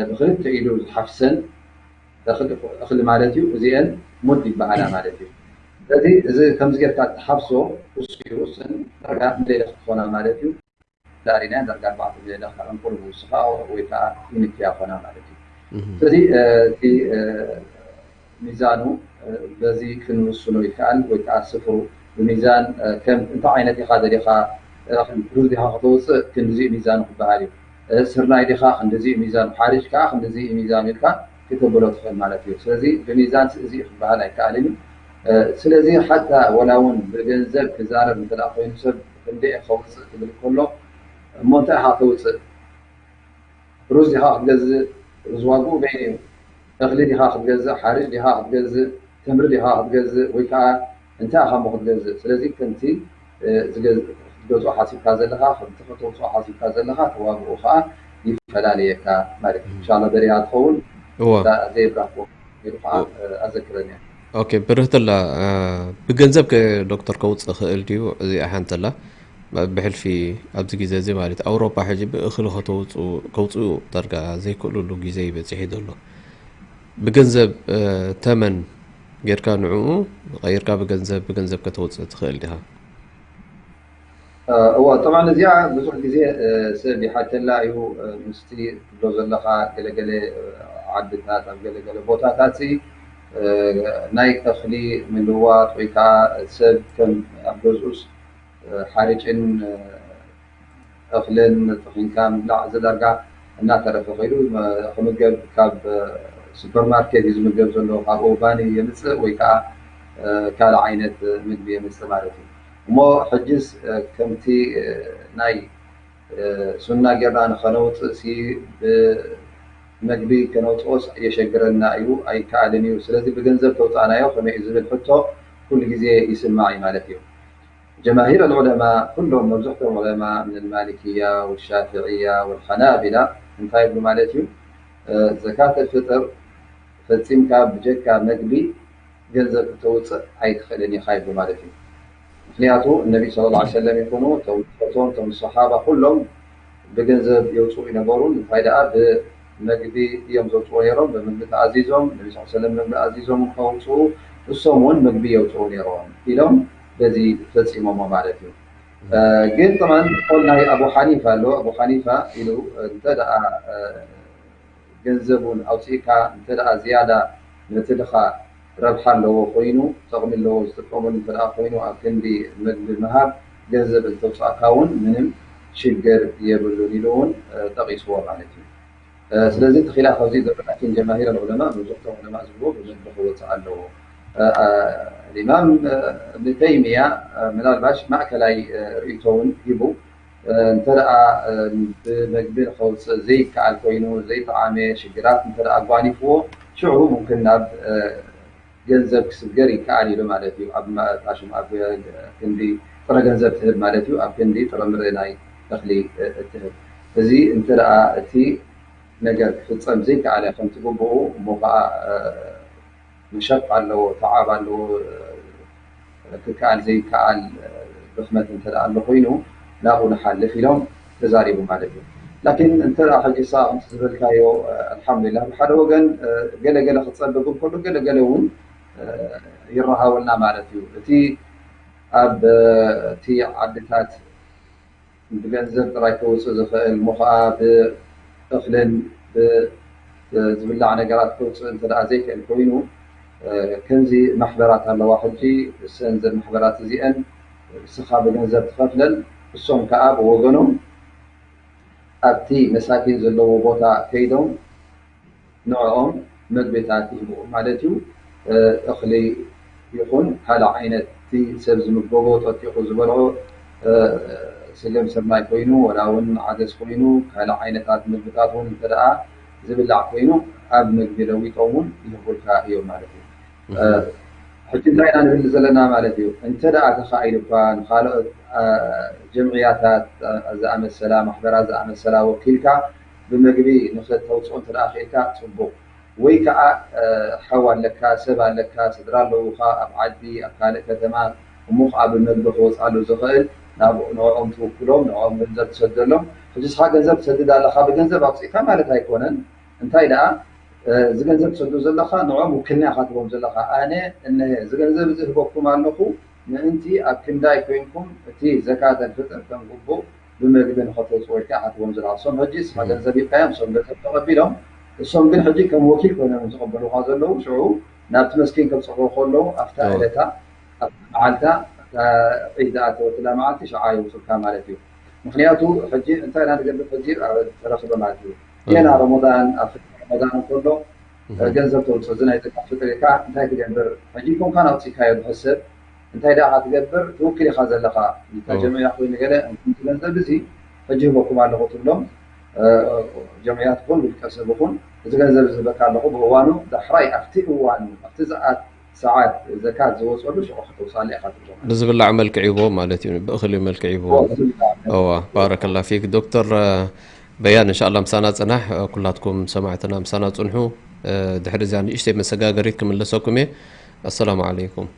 ብክልተ ኢዱ ዝሓፍሰን እኽሊ ማለት እዩ። እዚአን ሙድ ይበሃላ ማለት እዩ። ስለዚ እዚ ከምዚ ጌርካ እትሓፍሶ እሱ እዩ። እሰን ዳርጋ ሚሌሊኽ ክኾና ማለት እዩ። ዳሪና ዳርጋ ኣርባዕተ ሚሌሊኽ ቁሩብ ዝውስኻ ወይ ከዓ ይንክያ ኮና ማለት እዩ። ስለዚ እቲ ሚዛኑ በዚ ክንውስኖ ይከኣል ወይ ከዓ ስፍሩ ብሚዛን ከም እንታይ ዓይነት ኢኻ ደሊኻ ሩዝ ዲኻ ከተውፅእ ክንድዚ ሚዛኑ ክበሃል እዩ። ስርናይ ዲኻ ክንድዚ ሚዛኑ፣ ሓሪጭ ከዓ ክንድዚ ሚዛኑ ኢልካ ክተብሎ ትኽእል ማለት እዩ። ስለዚ ብሚዛን እዚ ክበሃል ኣይከኣልን እዩ። ስለዚ ሓታ ወላ እውን ብገንዘብ ክዛረብ እንተ ኮይኑ ሰብ ክንደይ ከውፅእ ክብል ከሎ እሞ እንታይ ኢኻ ተውፅእ ሩዝ ዲኻ ክትገዝእ? ሩዝ ዋግኡ በይኑ እዩ። እኽሊ ዲኻ ክትገዝእ? ሓርጭ ዲኻ ክትገዝእ? ተምሪ ዲኻ ክትገዝእ? ወይ ከዓ እንታይ ኢኻ እሞ ክትገዝእ? ስለዚ ከምቲ ክትገዝኦ ሓሲብካ ዘለኻ ከምቲ ከተውፅኦ ሓሲብካ ዘለኻ እቲ ዋግኡ ከዓ ይፈላለየካ ማለት እዩ። እንሻላ በሪሃ ትኸውን እወ። እታ ዘይብራህ ኢሉ ከዓ ኣዘክረኒ እያ። ኦኬ ብርህትላ ብገንዘብ ከ ዶክተር ከውፅእ ይኽእል ድዩ? እዚኣ ሓንተላ ብሕልፊ ኣብዚ ግዜ እዚ ማለት ኣውሮፓ ሕጂ ብእኽሊ ከተውፅኡ ከውፅኡ ዳርጋ ዘይክእልሉ ግዜ እዩ በፂሑ ዘሎ። ብገንዘብ ተመን ጌርካ ንዕኡ ቀይርካ ብገንዘብ ብገንዘብ ከተውፅእ ትኽእል ዲኻ? እዋ ጠብዓን እዚኣ ብዙሕ ግዜ ሰብ ይሓተላ እዩ። ምስቲ ትብሎ ዘለኻ ገለገለ ዓድታት ኣብ ገለገለ ቦታታት ናይ እኽሊ ምልዋጥ ወይ ከዓ ሰብ ከም ኣብ ገዝኡስ ሓርጭን እኽልን ጥሒንካ ምብላዕ እዚ ዳርጋ እናተረፈ ከይዱ ክምገብ ካብ ሱፐርማርኬት እዩ ዝምገብ ዘሎ፣ ካብኡ ባኒ የምፅእ ወይ ከዓ ካልእ ዓይነት ምግቢ የምፅእ ማለት እዩ። እሞ ሕጅስ ከምቲ ናይ ሱና ጌርና ንኸነውፅእ ሲ ብመግቢ ከነውፅኦስ የሸግረና እዩ፣ ኣይከኣልን እዩ። ስለዚ ብገንዘብ ተውፃእናዮ ከመይ እዩ ዝብል ሕቶ ኩሉ ግዜ ይስማዕ እዩ ማለት እዩ። ጀማሂር ኣልዑለማ ኩሎም መብዝሕቶም ዑለማ ምን ማሊክያ ወሻፍዕያ ወልሓናቢላ እንታይ ይብሉ ማለት እዩ? ዘካት ኣልፍጥር ፈፂምካ ብጀካ መግቢ ገንዘብ ክተውፅእ ኣይትኽእልን ኢኻ ይብሉ ማለት እዩ። ምክንያቱ ነቢ ስለ ላ ሰለም ይኹኑ እቶም ቶም ሰሓባ ኩሎም ብገንዘብ የውፅኡ ይነበሩ። እንታይ ደኣ ብመግቢ እዮም ዘውፅኡ ነይሮም። ብምግቢ ተኣዚዞም ነቢ ስ ሰለም ምግቢ ኣዚዞም ከውፅኡ እሶም እውን ምግቢ የውፅኡ ነይሮም ኢሎም በዚ ፈፂሞሞ ማለት እዩ። ግን ጥማን ቆል ናይ ኣቡ ሓኒፋ ኣሎ። ኣቡ ሓኒፋ ኢሉ እንተ ደኣ ገንዘብ እውን ኣውፅእካ እንተ ደኣ ዝያዳ ነቲ ድኻ ረብሓ ኣለዎ ኮይኑ ጠቕሚ ኣለዎ ዝጥቀመሉ እንተ ደኣ ኮይኑ ኣብ ክንዲ ምግቢ ምሃብ ገንዘብ እንተውፃእካ እውን ምንም ሽግር የብሉን ኢሉ እውን ጠቒስዎ ማለት እዩ። ስለዚ እቲ ኪላፍ ኣብዚ ዘሎ ላኪን ጀማሂር ዑለማ መብዝሕቶም ዑለማ ዝብልዎ ብምግቢ ክወፅእ ኣለዎ። ኢማም እብን ተይሚያ ምናልባሽ ማእከላይ ርእይቶ እውን ሂቡ እንተ ደኣ ብመግቢ ንኸውፅእ ዘይከኣል ኮይኑ ዘይጠዓመ ሽግራት እንተ ደኣ ኣጓኒፍዎ ሽዑ ሙምክን ናብ ገንዘብ ክስገር ይከኣል ኢሉ ማለት እዩ። ኣብ ታሽም ኣብ ክንዲ ጥረ ገንዘብ ትህብ ማለት እዩ። ኣብ ክንዲ ጥረ ምረ ናይ እኽሊ እትህብ እዚ እንተ ደኣ እቲ ነገር ክፍፀም ዘይከኣለ ከምቲ ግቡኡ እሞ ከዓ መሸቅ ኣለዎ፣ ተዓብ ኣለዎ፣ ክከኣል ዘይከኣል ድኽመት እንተ ደኣ ኣሎ ኮይኑ ናብኡ ንሓልፍ ኢሎም ተዛሪቡ ማለት እዩ። ላኪን እንተ ደኣ ሕጂ ሳ ከምቲ ዝበልካዮ ኣልሓምዱሊላህ ብሓደ ወገን ገለገለ ክፀብብ እንከሎ ገለገለ እውን ይረሃወልና ማለት እዩ። እቲ ኣብ እቲ ዓድታት ብገንዘብ ጥራይ ከውፅእ ዝኽእል እሞ ከዓ ብእኽልን ብዝብላዕ ነገራት ከውፅእ እንተ ደኣ ዘይክእል ኮይኑ ከምዚ ማሕበራት ኣለዋ ሕጂ እሰን ዘን ማሕበራት እዚአን ንስኻ ብገንዘብ ትኸፍለን እሶም ከዓ ብወገኖም ኣብቲ መሳኪን ዘለዎ ቦታ ከይዶም ንዕኦም መግብታት ይህብኡ ማለት እዩ። እኽሊ ይኹን ካልእ ዓይነት እቲ ሰብ ዝምገቦ ጠጢቑ ዝበልዖ ስገም ስርናይ ኮይኑ ወላ እውን ዓደስ ኮይኑ ካልእ ዓይነታት ምግብታት እውን እንተ ደኣ ዝብላዕ ኮይኑ ኣብ ምግቢ ለዊጦም እውን ይህቡልካ እዮም ማለት እዩ። ሕጂ እንታይ ኢና ንብል ዘለና ማለት እዩ? እንተ ደኣ ተኻኢሉ እኳ ንኻልኦት ጀምዕያታት ዝኣመሰላ ማሕበራት ዝኣመሰላ ወኪልካ ብመግቢ ንኽተውፅኦ እንተ ደኣ ክኢልካ ፅቡቕ። ወይ ከዓ ሓው ኣለካ፣ ሰብ ኣለካ፣ ስድራ ኣለውኻ ኣብ ዓዲ ኣብ ካልእ ከተማ እሞ ከዓ ብመግቢ ክወፅኣሉ ዝኽእል ናብ ንዕኦም ትውክሎም፣ ንዕኦም ገንዘብ ትሰደሎም። ሕጂ ንስኻ ገንዘብ ትሰድድ ኣለኻ፣ ብገንዘብ ኣውፂእካ ማለት ኣይኮነን። እንታይ ደኣ እዚ ገንዘብ ትሰዱ ዘለኻ ንዕኦም ውክልና ኢኻ ትቦም ዘለኻ። ኣነ እነሀ እዚ ገንዘብ እዚ ህበኩም ኣለኹ ምእንቲ ኣብ ክንዳይ ኮይንኩም እቲ ዘካት ኣልፍጥር ከም ግቡእ ብመግቢ ንኸተውፅኦ ኢልካ ኢኻ ትቦም ዘለኻ። እሶም ሕጂ እስኻ ገንዘብ ሂብካዮም እሶም ገንዘብ ተቐቢሎም እሶም ግን ሕጂ ከም ወኪል ኮይኖም እዮም ዝቐበሉኻ ዘለዉ። ሽዑ ናብቲ መስኪን ከብፅሕዎ ከለዉ ኣብታ ዕለታ ኣብታ መዓልታ ዒድ ዝኣተወትላ መዓልቲ ሽዓ የውፅልካ ማለት እዩ። ምክንያቱ ሕጂ እንታይ ኢና ንገብር ሕጂ ተረኽበ ማለት እዩ። ጌና ረመዳን ኣብ ረመዳን እንከሎ ገንዘብ ተውፅእ እዚ ናይ ዘካት ፍጥር ኢልካ እንታይ ትገብር ሕጂ ኮንካ ናውፅእካዮ ብሕሰብ እንታይ ደኣ ትገብር ትውክል ኢኻ ዘለኻ። ጀምዕያ ኮይኑ ገለ ገንዘብ እዚ ሕጂ ህበኩም ኣለኹ ትብሎም ጀምዕያት ይኹን ውልቀ ሰብ ይኹን እዚ ገንዘብ እዚ ህበካ ኣለኹ ብእዋኑ ዳሕራይ ኣብቲ እዋኑ ኣብቲ ዝኣት ሰዓት ዘካት ዝወፀሉ ሽዑ ከተውፅኣሉ ኢኻ ትብሎም። ብዝብላዕ መልክዕ ይቦ ማለት እዩ። ብእኽሊ መልክዕ ይቦ። እዋ ባረከላ ፊክ ዶክተር በያን እንሻላ ምሳና ፅናሕ። ኩላትኩም ሰማዕትና ምሳና ፅንሑ። ድሕሪ እዚኣ ንእሽተይ መሰጋገሪት ክምለሰኩም እየ። ኣሰላሙ ዓለይኩም።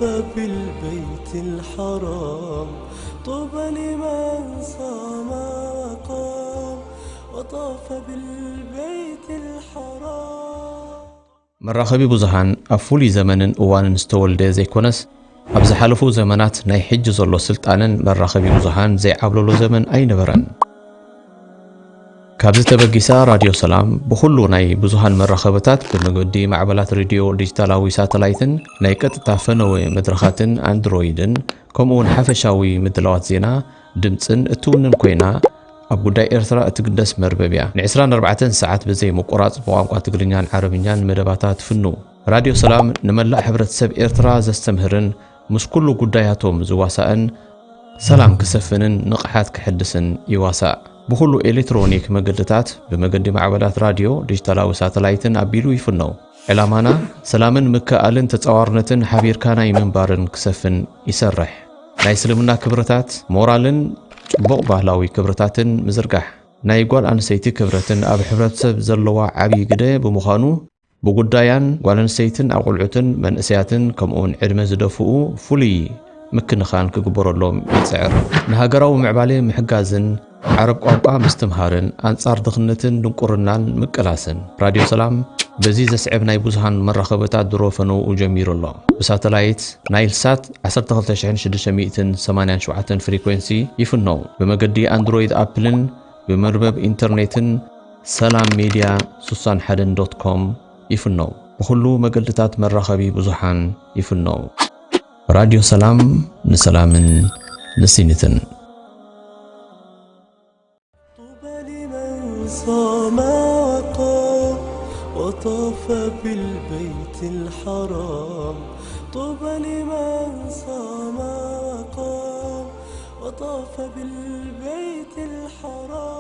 بالبيت الحرام، طوبى لمن صام وقام، وطاف بالبيت الحرام. መራኸቢ ብዙሃን ኣብ ፍሉይ ዘመንን እዋንን ዝተወልደ ዘይኮነስ፣ ኣብ ዝሓለፉ ዘመናት ናይ ሕጂ ዘሎ ስልጣነን መራኸቢ ብዙሃን ዘይዓብለሎ ዘመን ኣይነበረን። ካብዚ ተበጊሳ፣ ራድዮ ሰላም ብኹሉ ናይ ብዙሃን መራኸብታት፣ ብመገዲ ማዕበላት ሬድዮ፣ ዲጂታላዊ ሳተላይትን ናይ ቀጥታ ፈነወ መድረኻትን ኣንድሮይድን፣ ከምኡውን ሓፈሻዊ ምድላዋት ዜና፣ ድምጽን እትውንን ኮይና፣ ኣብ ጉዳይ ኤርትራ እትግደስ መርበብ እያ። ን24 ሰዓት ብዘይ ምቁራጽ ብቋንቋ ትግርኛን ዓረብኛን መደባታ ትፍኑ። ራድዮ ሰላም ንመላእ ሕብረተሰብ ኤርትራ ዘስተምህርን ምስ ኩሉ ጉዳያቶም ዝዋሳእን፣ ሰላም ክሰፍንን ንቕሓት ክሕድስን ይዋሳእ። ብኹሉ ኤሌክትሮኒክ መገድታት፣ ብመገዲ ማዕበላት ራድዮ፣ ዲጂታላዊ ሳተላይትን ኣቢሉ ይፍነው። ዕላማና ሰላምን ምክእኣልን ተጻዋርነትን ሓቢርካ ናይ ምንባርን ክሰፍን ይሰርሕ። ናይ እስልምና ክብርታት፣ ሞራልን ጽቡቕ ባህላዊ ክብርታትን ምዝርጋሕ። ናይ ጓል ኣንስተይቲ ክብረትን ኣብ ሕብረተሰብ ዘለዋ ዓብዪ ግደ ብምዃኑ፣ ብጉዳያን ጓል ኣንስተይትን ኣቑልዑትን መንእሰያትን ከምኡውን ዕድመ ዝደፍኡ ፍሉይ ምክንኻን ክግበረሎም ይጽዕር። ንሃገራዊ ምዕባለ ምሕጋዝን ዓረብ ቋንቋ ምስትምሃርን ኣንጻር ድኽነትን ድንቁርናን ምቅላስን። ራድዮ ሰላም በዚ ዘስዕብ ናይ ብዙሃን መራኸብታት ድሮ ፈነውኡ ጀሚሩ ኣሎ። ብሳተላይት ናይል ሳት 12687 ፍሪኩዌንሲ ይፍነው። ብመገዲ ኣንድሮይድ ኣፕልን ብመርበብ ኢንተርኔትን ሰላም ሜድያ 61 ዶት ኮም ይፍነው። ብኹሉ መገድታት መራኸቢ ብዙሃን ይፍነው። ራድዮ ሰላም ንሰላምን ንስኒትን። طوبى لمن صام وقام، وطاف بالبيت الحرام. طوبى لمن صام وقام، وطاف بالبيت الحرام.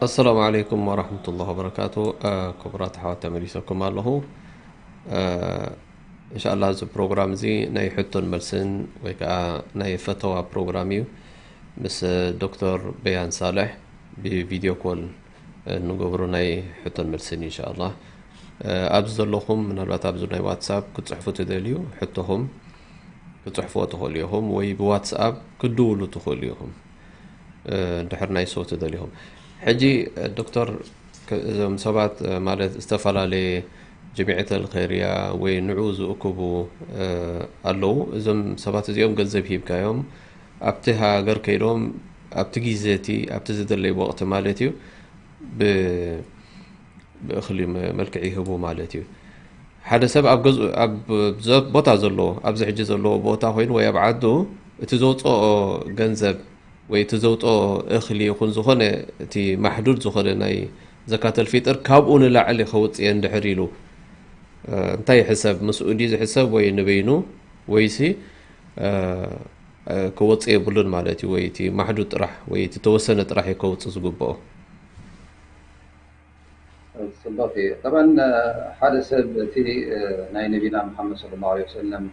ኣሰላሙ ዓለይኩም ወራህመቱላሂ ወበረካቱ። ክቡራት ኣሕዋት፣ ተመሊሰኩም ኣለኹ። እንሻላ፣ እዚ ፕሮግራም እዚ ናይ ሕቶን መልስን ወይ ከዓ ናይ ፈተዋ ፕሮግራም እዩ። ምስ ዶክተር በያን ሳልሕ ብቪድዮ ኮል እንገብሮ ናይ ሕቶን መልስን፣ እንሻላ። ኣብዚ ዘለኹም፣ ምናልባት ኣብዚ ናይ ዋትሳፕ ክትፅሕፉ ትደልዩ፣ ሕቶኹም ክትፅሕፍዎ ትኽእሉ ኢኹም፣ ወይ ብዋትስኣፕ ክትድውሉ ትኽእሉ ኢኹም። እንድሕር ናይ ሰው ትደሊኹም። ሕጂ ዶክተር፣ እዞም ሰባት ማለት ዝተፈላለየ ጀሚዐተል ኸይርያ ወይ ንዑ ዝእክቡ ኣለዉ። እዞም ሰባት እዚኦም ገንዘብ ሂብካዮም ኣብቲ ሃገር ከይዶም ኣብቲ ግዜ እቲ ኣብቲ ዝደለይ ወቕቲ ማለት እዩ ብእኽሊ መልክዕ ይህቡ ማለት እዩ። ሓደ ሰብ ኣብ ገዝኡ ኣብ ቦታ ዘለዎ ኣብዚ ሕጂ ዘለዎ ቦታ ኮይኑ ወይ ኣብ ዓዱ እቲ ዘውፅኦ ገንዘብ ወይ እቲ ዘውፅኦ እኽሊ ይኹን ዝኾነ እቲ ማሕዱድ ዝኾነ ናይ ዘካተል ፊጥር ካብኡ ንላዕሊ ከውፅእ እየ እንድሕር ኢሉ እንታይ ይሕሰብ? ምስኡ ድዩ ዝሕሰብ ወይ ንበይኑ ወይሲ ክወፅእ የብሉን ማለት እዩ? ወይ እቲ ማሕዱድ ጥራሕ ወይ እቲ ተወሰነ ጥራሕ እዩ ከውፅእ ዝግብኦ? ፅቡቅ እዩ። ጠበን ሓደ ሰብ እቲ ናይ ነቢና መሓመድ صلى الله عليه وسلم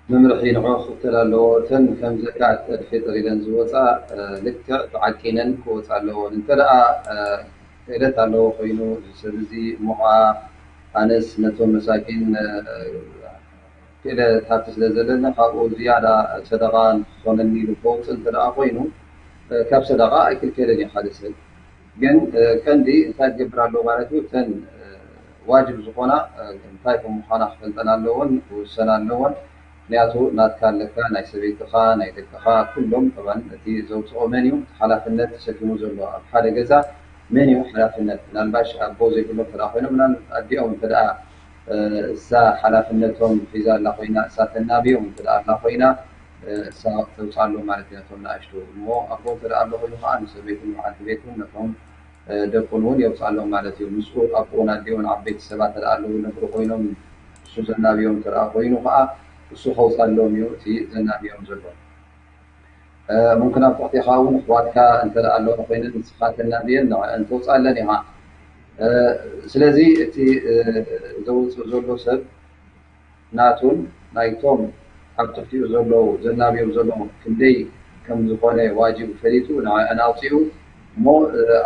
መምርሒ ንዑ ክኽተል ኣለዎ። እተን ከም ዘካት ኣልፊጥር ኢለን ዝወፃ ልክዕ ተዓቂነን ክወፃ ኣለዎን። እንተ ደኣ ክእለት ኣለዎ ኮይኑ እዚ ሰብ እዚ እሞ ኸዓ ኣነስ ነቶም መሳኪን ክእለት ሃብቲ ስለ ዘለኒ ካብኡ ዝያዳ ሰደቓ ንክኾነኒ ኢሉ ከውፅእ እንተ ደኣ ኮይኑ ካብ ሰደቓ ኣይክልከልን እዩ ሓደ ሰብ። ግን ቀንዲ እንታይ ክገብር ኣለዎ ማለት እዩ? እተን ዋጅብ ዝኾና እንታይ ከም ምዃና ክፈልጠን ኣለዎን ክውሰና ኣለዎን። ምክንያቱ ናትካ ኣለካ፣ ናይ ሰበይትኻ፣ ናይ ደቅኻ፣ ኩሎም ጠባን እቲ ዘውፅኦ መን እዩ ሓላፍነት ተሰኪሙ ዘሎ ኣብ ሓደ ገዛ? መን እዩ ሓላፍነት? ምናልባሽ ኣቦ ዘይብሎም እንተ ኮይኖም፣ ምናል ኣዲኦም እንተ እሳ ሓላፍነቶም ሒዛ ኣላ ኮይና፣ እሳ ተናብዮም እንተ ኣላ ኮይና፣ እሳ ተውፅኣሎም ማለት እዩ ነቶም ንኣሽቱ። እሞ ኣቦ እንተ ኣሎ ኮይኑ ከዓ ንሰበይቱን በዓልቲ ቤቱን ነቶም ደቁን እውን የውፅኣሎም ማለት እዩ። ምስኡ ኣቦን ኣዲኦን ዓበይቲ ሰባት እንተ ኣለዉ ነብሩ ኮይኖም እሱ ዘናብዮም እንተ ኮይኑ ከዓ እሱ ከውፅኣሎም እዩ እቲ ዘናብዮም ዘሎ። ሙምክን ኣብ ትሕቴኻ እውን ኣሕዋትካ እንተ ኣለዋ ኮይነን ንስኻ ተናብየን ንዕአን ተውፅኣለን ኢኻ። ስለዚ እቲ ዘውፅእ ዘሎ ሰብ ናቱን ናይቶም ኣብ ትሕቲኡ ዘለዉ ዘናብዮም ዘለዉ ክንደይ ከም ዝኾነ ዋጅብ ፈሊጡ ንዕአን ኣውፂኡ እሞ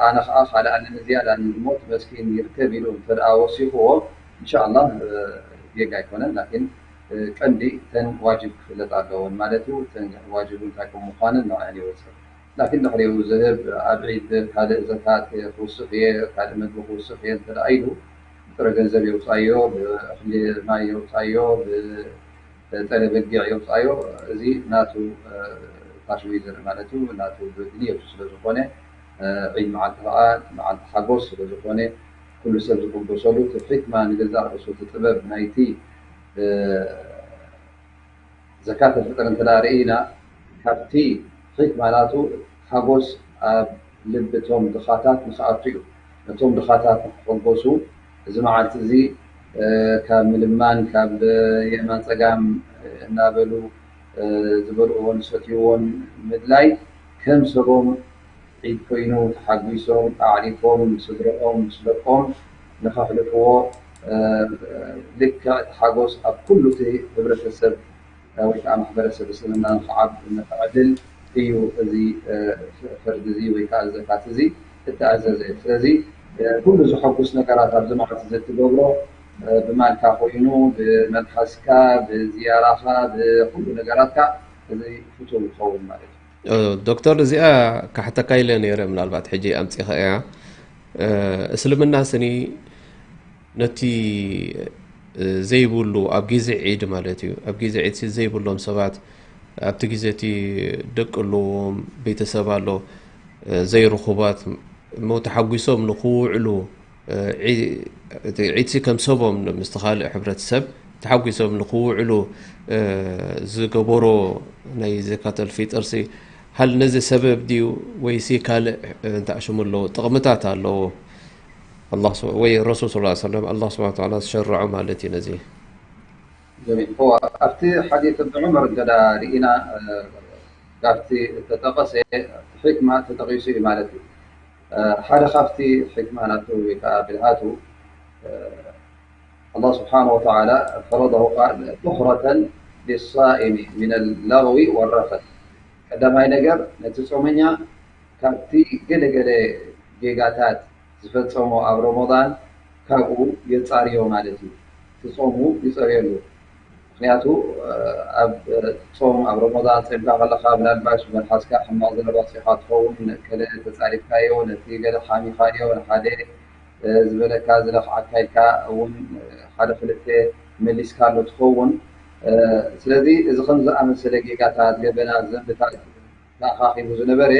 ኣነ ከዓ ካልእ ኣለኒ ዝያዳ እሞ እቲ መስኪን ይርከብ ኢሉ እንተ ወሲኽዎ እንሻላ ጌጋ ኣይኮነን። ላኪን ቀንዲ እተን ዋጅብ ክፍለጥ ኣለወን ማለት እዩ። እተን ዋጅብ እንታይ ከም ምዃነን ንዕአን ይወፅእ። ላኪን ድሕሪኡ ዝህብ ኣብ ዒድ ካልእ ዘካት ክውስኽ እየ፣ ካልእ መግቢ ክውስኽ እየ እንተ ኢሉ ብጥረ ገንዘብ የውፃዮ፣ ብእኽሊ ማይ የውፃዮ፣ ብጠለ በጊዕ የውፃዮ፣ እዚ ናቱ ታሽዊ ዘርኢ ማለት እዩ። ናቱ ብድልየቱ ስለ ዝኾነ ዒድ መዓልቲ ከዓ መዓልቲ ሓጎስ ስለ ዝኾነ ኩሉ ሰብ ዝሕጎሰሉ እቲ ሕክማ ንገዛእ ርእሱ እቲ ጥበብ ናይቲ ዘካት ኣልፍጥር እንተ ርኢና ካብቲ ሕክማ ናቱ ሓጎስ ኣብ ልቢ እቶም ድኻታት ንክኣቱ እዩ። ነቶም ድኻታት ንክሕጎሱ እዚ መዓልቲ እዚ ካብ ምልማን ካብ የማን ፀጋም እናበሉ ዝበልዕዎን ዝሰትይዎን ምድላይ ከም ሰቦም ዒድ ኮይኑ ተሓጒሶም ኣዕሪፎም ስድረኦም ምስ ደቆም ንኸሕልፍዎ ልክዕ እቲ ሓጎስ ኣብ ኩሉ እቲ ህብረተሰብ ወይ ከዓ ማሕበረሰብ እስልምና ንክዓብ ንክዕልል እዩ እዚ ፈርዲ እዚ ወይ ከዓ ዘካት እዚ እተኣዘዘ። ስለዚ ኩሉ ዘሐጉስ ነገራት ኣብዚ መዓልቲ እዚ እትገብሮ ብማልካ ኮይኑ ብመልሓስካ ብዝያራኻ ብኩሉ ነገራትካ እዚ ፍቱው ይኸውን ማለት እዩ። ዶክተር እዚኣ ካሕተካ ኢለ ነይረ ምናልባት ሕጂ ኣምፂኻ እያ እስልምና ስኒ ነቲ ዘይብሉ ኣብ ግዜ ዒድ ማለት እዩ ኣብ ግዜ ዒድ ዘይብሎም ሰባት ኣብቲ ግዜ እቲ ደቂ ኣለዎም ቤተሰብ ኣሎ ዘይርኹባት እሞ ተሓጒሶም ንክውዕሉ ዒድሲ ከም ሰቦም ምስቲ ካልእ ሕብረተሰብ ተሓጒሶም ንክውዕሉ ዝገበሮ ናይ ዘካተል ፊጥርሲ ሃል ነዚ ሰበብ ድዩ ወይሲ ካልእ እንታይ ሽሙ ኣለዎ ጥቕምታት ኣለዎ ወይ ረሱል ስ ሰለም ኣላ ስብሓን ተዓላ ዝሸርዖ ማለት እዩ ነዚ ጀሚል ኣብቲ ሓዲት እብኒ ዑመር እንተ ርኢና ካብቲ እተጠቐሰ ሕክማ ተጠቒሱ እዩ ማለት እዩ ሓደ ካብቲ ሕክማ ናቱ ወይ ከዓ ብልሃቱ ኣላ ስብሓን ወተዓላ ፈረضሁ ቃል ጡህረተን ሊሳኢሚ ሚን ለغዊ ወረፈት ቀዳማይ ነገር ነቲ ጾመኛ ካብቲ ገለገለ ጌጋታት ዝፈፀሞ ኣብ ረመዳን ካብኡ የፃርዮ ማለት እዩ። እቲ ፆሙ ይፀርየሉ። ምክንያቱ ኣብ ፆም ኣብ ረመዳን ፀምካ ከለካ ምናልባሽ መልሓስካ ሕማቅ ዝነበረ ሲካ ትኸውን፣ ከለ ተፃሪፍካዮ፣ ነቲ ገለ ሓሚካዮ፣ ንሓደ ዝበለካ ዝለክዓካ ኢልካ እውን ሓደ ክልተ መሊስካሉ ትኸውን። ስለዚ እዚ ከም ዝኣመሰለ ጌጋታት፣ ገበናት፣ ዘንብታት ተኣኻኺቡ ዝነበረ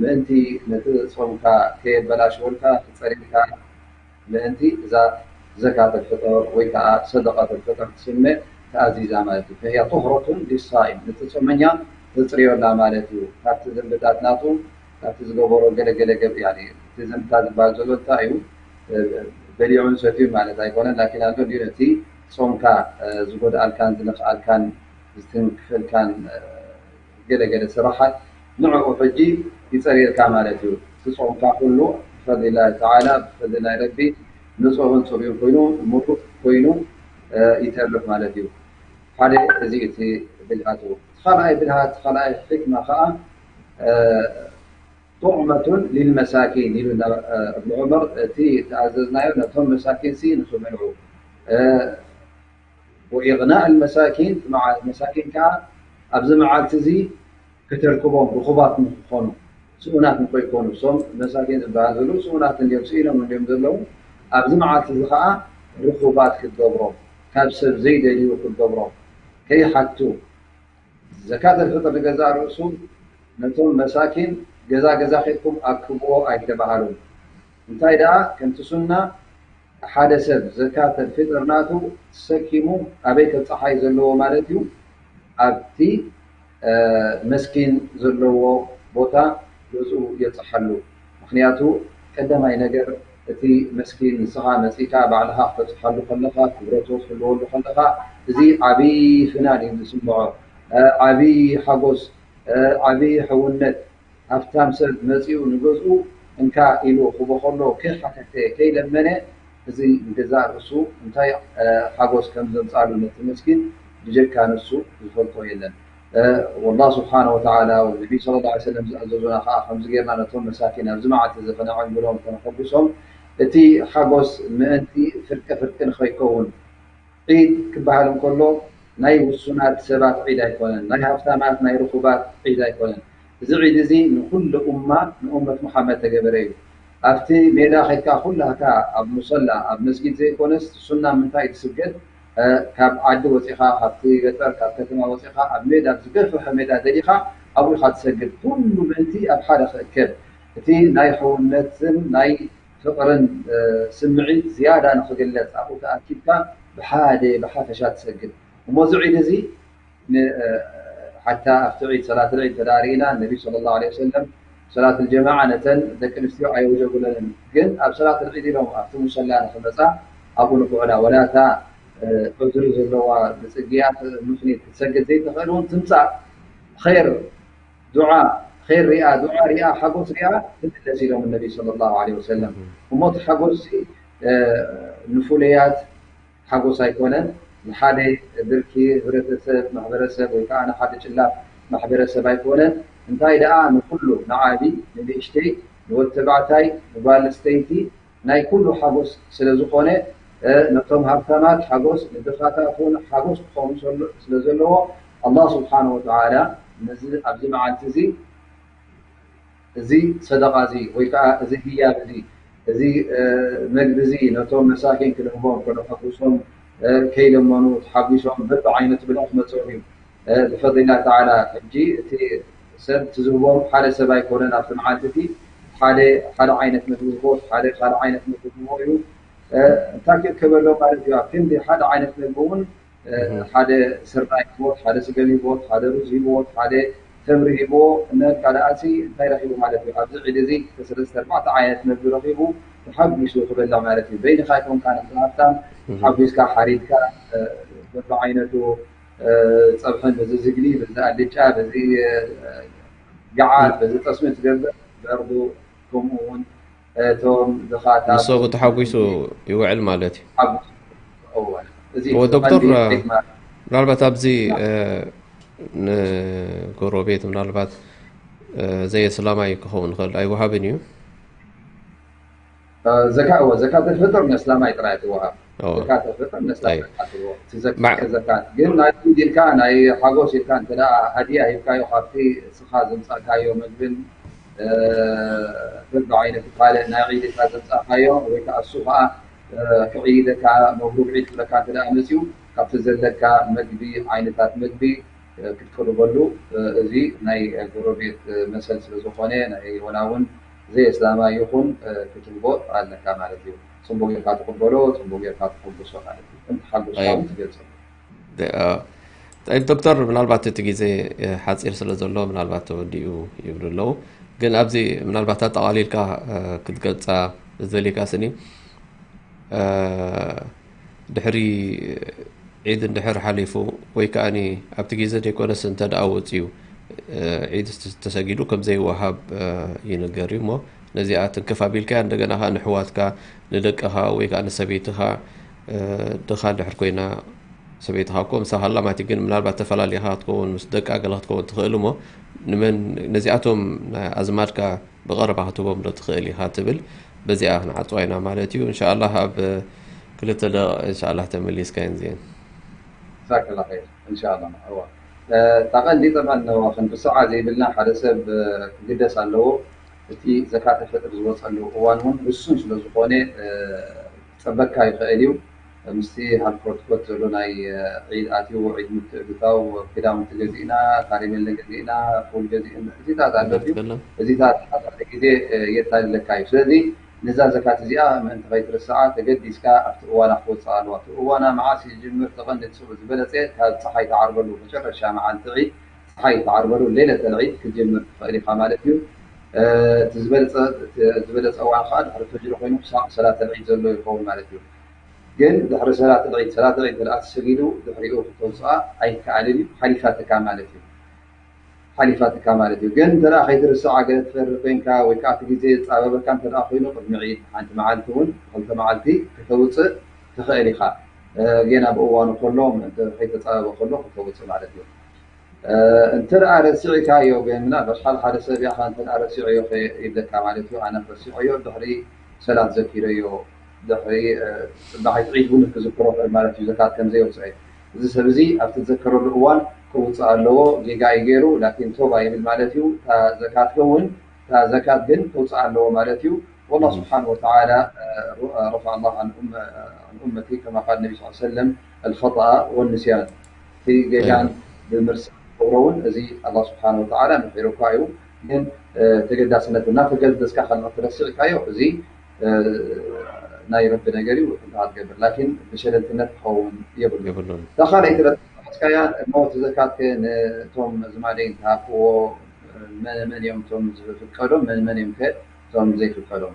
ምእንቲ ነቲ ጾምካ ከየበላሽወልካ ክጸርየልካ ምእንቲ እዛ ዘካተል ፍጠር ወይ ከዓ ሰደቀተል ፍጠር ትስመ ተኣዚዛ ማለት እዩ። ፈህያ ጡህረቱን ሊሳኢም ነቲ ጾመኛ ተጽርዮላ ማለት እዩ። ካብቲ ዘንብታት ናቱ ካብቲ ዝገበሮ ገለገለ ገብ ያኒ እቲ ዘንብታት ዝበሃል ዘሎ እንታይ እዩ? በሊዑን ሰትዩን ማለት ኣይኮነን። ላኪን ኣሎ እንዲዩ ነቲ ጾምካ ዝጎድኣልካን ዝነኽኣልካን ዝትንክፈልካን ገለገለ ስራሓት ንዕኡ ሕጂ ይፀርየልካ ማለት እዩ። እቲ ፆምካ ኩሉ ብፈድሊላሂ ተዓላ ብፈድሊ ናይ ረቢ ንፁህን ፅሩይን ኮይኑ ሙሉእ ኮይኑ ይተርፍ ማለት እዩ። ሓደ እዚ እቲ ብልሃት እዩ። እቲ ካልኣይ ብልሃት እቲ ካልኣይ ሕክማ ከዓ ጡዕመቱን ሊልመሳኪን ኢሉ እብኒ ዑመር እቲ ተኣዘዝናዮ ነቶም መሳኪን ሲ ንክበልዑ ወኢቕናእ ልመሳኪን መዓል መሳኪን ከዓ ኣብዚ መዓልቲ እዚ ከተርክቦም ርኹባት ንክኾኑ ስኡናት ንከይኮኑ እሶም መሳኪን ዝበሃል ዘለዉ ስኡናት እንዲዮም ስኢኖም እንዲዮም ዘለዉ ኣብዚ መዓልቲ እዚ ከዓ ርኹባት ክትገብሮም ካብ ሰብ ዘይደልዩ ክትገብሮም ከይሓቱ ዘካተል ፍጥር ንገዛእ ርእሱ ነቶም መሳኪን ገዛ ገዛ ኬድኩም ኣክብዎ ኣይተባሃሉን። እንታይ ደኣ ከምቲ ሱና ሓደ ሰብ ዘካተል ፍጥር ናቱ ተሰኪሙ ኣበይ ከብፅሓ እዩ ዘለዎ ማለት እዩ ኣብቲ መስኪን ዘለዎ ቦታ ገዝኡ የብፅሓሉ። ምክንያቱ ቀዳማይ ነገር እቲ መስኪን ንስኻ መፂእካ ባዕልኻ ክተብፅሓሉ ከለኻ ክብረቱ ክትህልወሉ ከለኻ እዚ ዓብዪ ፍናን እዩ ዝስምዖ። ዓብዪ ሓጎስ ዓብዪ ሕውነት፣ ሃፍታም ሰብ መፂኡ ንገዝኡ እንካ ኢሉ ክቦ ከሎ ከይሓተተ ከይለመነ፣ እዚ ንገዛእ ርእሱ እንታይ ሓጎስ ከም ዘምፃሉ ነቲ መስኪን ብጀካ ንሱ ዝፈልጦ የለን። ወላ ስብሓነ ወተዓላ ነቢ ስለ ላ ሰለም ዝኣዘዙና ከዓ ከምዚ ጌርና ነቶም መሳኪን ኣብዚ መዓልቲ እዚ ከነዕንግሎም ከነሐጉሶም፣ እቲ ሓጎስ ምእንቲ ፍርቂ ፍርቂ ንኸይከውን፣ ዒድ ክበሃል እንከሎ ናይ ውሱናት ሰባት ዒድ ኣይኮነን፣ ናይ ሃፍታማት ናይ ርኹባት ዒድ ኣይኮነን። እዚ ዒድ እዚ ንኹሉ ኡማ ንኡመት ሙሓመድ ተገበረ እዩ። ኣብቲ ሜዳ ከይድካ ኩላካ ኣብ ሙሰላ ኣብ መስጊድ ዘይኮነስ ሱና ምንታይ ትስገድ ካብ ዓዲ ወፂኻ ካብቲ ገጠር ካብ ከተማ ወፂኻ ኣብ ሜዳ ኣብ ዝገፍሐ ሜዳ ደሊኻ ኣብኡ ኢኻ ትሰግድ። ኩሉ ምእንቲ ኣብ ሓደ ክእከብ እቲ ናይ ሕውነትን ናይ ፍቕርን ስምዒት ዝያዳ ንኽግለፅ ኣብኡ ተኣኪብካ ብሓደ ብሓፈሻ ትሰግድ። እሞ እዚ ዒድ እዚ ሓታ ኣብቲ ዒድ ሰላት ዒድ ተዳሪእና ነቢ ስለ ላ ለ ሰለም ሰላት ጀማዓ ነተን ደቂ ኣንስትዮ ኣየውጀቡለንን። ግን ኣብ ሰላት ዒድ ኢሎም ኣብቲ ሙሰላ ንክመፃ ኣብኡ ንክዕላ ወላ እታ ዑዝሪ ዘለዋ ብፅግያት ምክኒት ክትሰግድ ዘይትኽእል እውን ትምፃእ ር ዱዓ ር ሪኣ ዱዓ ሪኣ ሓጎስ ሪኣ ትምለስ ኢሎም ነቢ ስለ ላ ለ ወሰለም። እሞ እቲ ሓጎስ ንፉለያት ሓጎስ ኣይኮነን። ንሓደ ብርኪ ህብረተሰብ ማሕበረሰብ ወይ ከዓ ንሓደ ጭላፍ ማሕበረሰብ ኣይኮነን። እንታይ ደኣ ንኩሉ ንዓቢ ንንእሽተይ ንወተባዕታይ ንጓል ስተይቲ ናይ ኩሉ ሓጎስ ስለ ዝኾነ ነቶም ሃብታማት ሓጎስ ንድኻታት እውን ሓጎስ ክኸውን ስለ ዘለዎ ኣላህ ስብሓን ወተዓላ ነዚ ኣብዚ መዓልቲ እዚ እዚ ሰደቃ እዚ ወይ ከዓ እዚ ህያብ እዚ እዚ መግቢ እዚ ነቶም መሳኪን ክንህቦም ከነሐጉሶም ከይለመኑ ተሓጒሶም በብዓይነቱ ብልዒ ክመፅኦም እዩ። ብፈضል ላህ ተዓላ ሕጂ እቲ ሰብ እቲ ዝህቦም ሓደ ሰብ ኣይኮነን ኣብቲ መዓልቲ እቲ ሓደ ሓደ ዓይነት መግቢ ዝህቦ ሓደ ካልእ ዓይነት መግቢ ዝህቦ እዩ። እንታይ ክእከበሎም ማለት እዩ ኣብ ክንዲ ሓደ ዓይነት መግቢ እውን ሓደ ስርናይ ሂቦት፣ ሓደ ስገም ሂቦት፣ ሓደ ሩዝ ሂቦት፣ ሓደ ተምሪ ሂቦ እነካ ደኣሲ እንታይ ረኺቡ ማለት እዩ። ኣብዚ ዒድ እዚ ክልተ ሰለስተ ኣርባዕተ ዓይነት መግቢ ረኺቡ ተሓጒሱ ክበልዕ ማለት እዩ። በይንኻ ኣይኮንካን እቲ ሃፍታም ተሓጒስካ ሓሪድካ በብዓይነቱ ፀብሕን በዚ ዝግኒ በዚ ኣልጫ በዚ ገዓት በዚ ጠስሚ ትገብር በርዱ ከምኡ እውን እቶም ድኻታት ንሶቡ ተሓጒሱ ይውዕል ማለት እዩ። ዶክተር ምናልባት ኣብዚ ንጎረቤት ምናልባት ዘየስላማይ ክኸውን ይኽእል ኣይወሃብን እዩ። ዘካ እወ ዘካት ፍጥር ነስላማይ ጥራይ ትወሃብ። ዘካት ፍጥር ነስላማይ ትወሃብ። ዘካት ግን ናይ ኢልካ ናይ ሓጎስ ኢልካ እንተ ሃዲያ ሂብካዮ ካብቲ እስኻ ዘምፃእካዮ መግብን በብዓይነቱ ካልእ ናይ ዒድ ኢልካ ዘምፃእካዮ ወይ ከዓ እሱ ከዓ ክዕይደካ መብሩክ ዒድ ክብለካ እንተ መፅኡ ካብቲ ዘለካ መግቢ ዓይነታት መግቢ ክትቅርበሉ እዚ ናይ ጎረቤት መሰል ስለ ዝኾነ ናይ ወላ እውን ዘይ እስላማይ ይኹን ክትህቦ ኣለካ ማለት እዩ። ፅቡቅ ጌርካ ትቅበሎ፣ ፅቡቅ ጌርካ ትሕጉሶ ማለት እዩ። ከም ተሓጎስካ እውን ትገልፆ። ጠይብ ዶክተር፣ ምናልባት እቲ ግዜ ሓፂር ስለ ዘሎ ምናልባት ተወዲኡ ይብሉ ኣለዉ። ግን ኣብዚ ምናልባት ኣጠቓሊልካ ክትገልፃ ዝደልየካ ስኒ ድሕሪ ዒድ እንድሕር ሓሊፉ ወይ ከኣኒ ኣብቲ ግዜ ዘይኮነስ እንተ ደኣ ወፂኡ ዒድ ተሰጊዱ ከም ዘይወሃብ ይንገር እዩ እሞ ነዚኣ ትንክፍ ኣቢልካያ እንደገና ከዓ ንሕዋትካ ንደቅኻ ወይ ከዓ ንሰበይትኻ ድኻ እንድሕር ኮይና ሰበይትኻ እኮ ምሳኻ ኣላ ማለት እዩ ግን ምናልባት ተፈላሊኻ ክትከውን ምስ ደቃ ገለ ክትከውን ትኽእል እሞ ንመን ነዚኣቶም ኣዝማድካ ብቐረባ ክትህቦም ዶ ትኽእል ኢኻ ትብል በዚኣ ክንዓፅዋ ኢና ማለት እዩ። እንሻኣላህ ኣብ ክልተ ደቂቕ እንሻኣላህ ተመሊስካ እየን ዚአን። ዛከላ ኸይር እንሻኣላህ። እዋ እታ ቀንዲ ጠብዓን ነዋ ክንርስዓ ዘይብልና ሓደ ሰብ ክግደስ ኣለዎ። እቲ ዘካተ ፈጥር ዝወፀሉ እዋን እውን ውሱን ስለ ዝኾነ ፀበካ ይኽእል እዩ። ምስቲ ሃርድ ኮርት ኮት ዘሎ ናይ ዒድ ኣትዩ ዒድ ምትእትታው ክዳውንቲ ገዚእና ካሪሜለ ገዚእና ፉል ገዚእና እዚታት ኣሎ ድዩ? እዚታት ሓደ ግዜ የታልለካ እዩ። ስለዚ ነዛ ዘካት እዚኣ ምእንቲ ከይትርስዓ ተገዲስካ ኣብቲ እዋና ክትወፅእ ኣለዋ። እቲ እዋና መዓስ ይጅምር? ተቐንዲ ዝበለፀ ካብ ፀሓይ ትዓርበሉ መጨረሻ መዓልቲ ዒድ ፀሓይ ትዓርበሉ ሌለተል ዒድ ክትጅምር ትኽእል ኢኻ ማለት እዩ። እቲ ዝበለፀ እዋን ከዓ ድሕሪ ፈጅሪ ኮይኑ ክሳብ ሰላተል ዒድ ዘሎ ይኸውን ማለት እዩ። ግን ድሕሪ ሰላት ዒድ ሰላት ዒድ ተደኣ ተሰጊዱ ድሕሪኡ ክተውፅኣ ኣይከኣልን እዩ ሓሊፋትካ ማለት እዩ። ሓሊፋትካ ማለት እዩ። ግን እንተ ደኣ ከይትርስዓ ገለ ትፈሪ ኮይንካ ወይ ከዓ እቲ ግዜ ዝጻበበካ እንተ ደኣ ኮይኑ ቅድሚ ዒድ ሓንቲ መዓልቲ እውን ክልተ መዓልቲ ከተውፅእ ትኽእል ኢኻ። ጌና ብእዋኑ ከሎ ከይተፃበበ ከሎ ክተውፅእ ማለት እዩ። እንተ ደኣ ረሲዕካዮ ግን ምናልባሽ ሓደ ሓደ ሰብ ያኻ እንተ ደኣ ረሲዕዮ ይብለካ ማለት እዩ። ኣነ ረሲዐዮ ድሕሪ ሰላት ዘኪረዮ ድሕሪ ፅባሒት ዒድ እውን ክዝክሮ ክእል ማለት እዩ። ዘካት ከምዘየውፅአ እዚ ሰብ እዚ ኣብቲ ዝዘከረሉ እዋን ክውፅእ ኣለዎ። ጌጋ እዩ ገይሩ ላኪን ቶባ ይብል ማለት እዩ። እታ ዘካት ከውን እታ ዘካት ግን ክውፅእ ኣለዎ ማለት እዩ። والله سبحانه وتعالى رفع الله عن أمتي كما قال النبي صلى الله عليه وسلم الخطأ والنسيان في ጌጋን ብምርሳዕ ክገብሮ እውን እዚ ኣላህ ስብሓን ወተዓላ ምሒሩካ እዩ። ግን ተገዳስነት እናተገደስካ ካልኦት ረሲዕካዮ እዚ ናይ ረቢ ነገር እዩ። ከምታ ትገብር ላኪን ብሸለልትነት ክኸውን የብሉ። የብሉን። እታ ካልኣይቲ ረሲዕካያ እሞ እቲ ዘካትከ ነቶም ኣዝማደይ እንተሃብክዎ መን መን እዮም እቶም ዝፍቀዶም መን መን እዮም ከ እቶም ዘይፍቀዶም?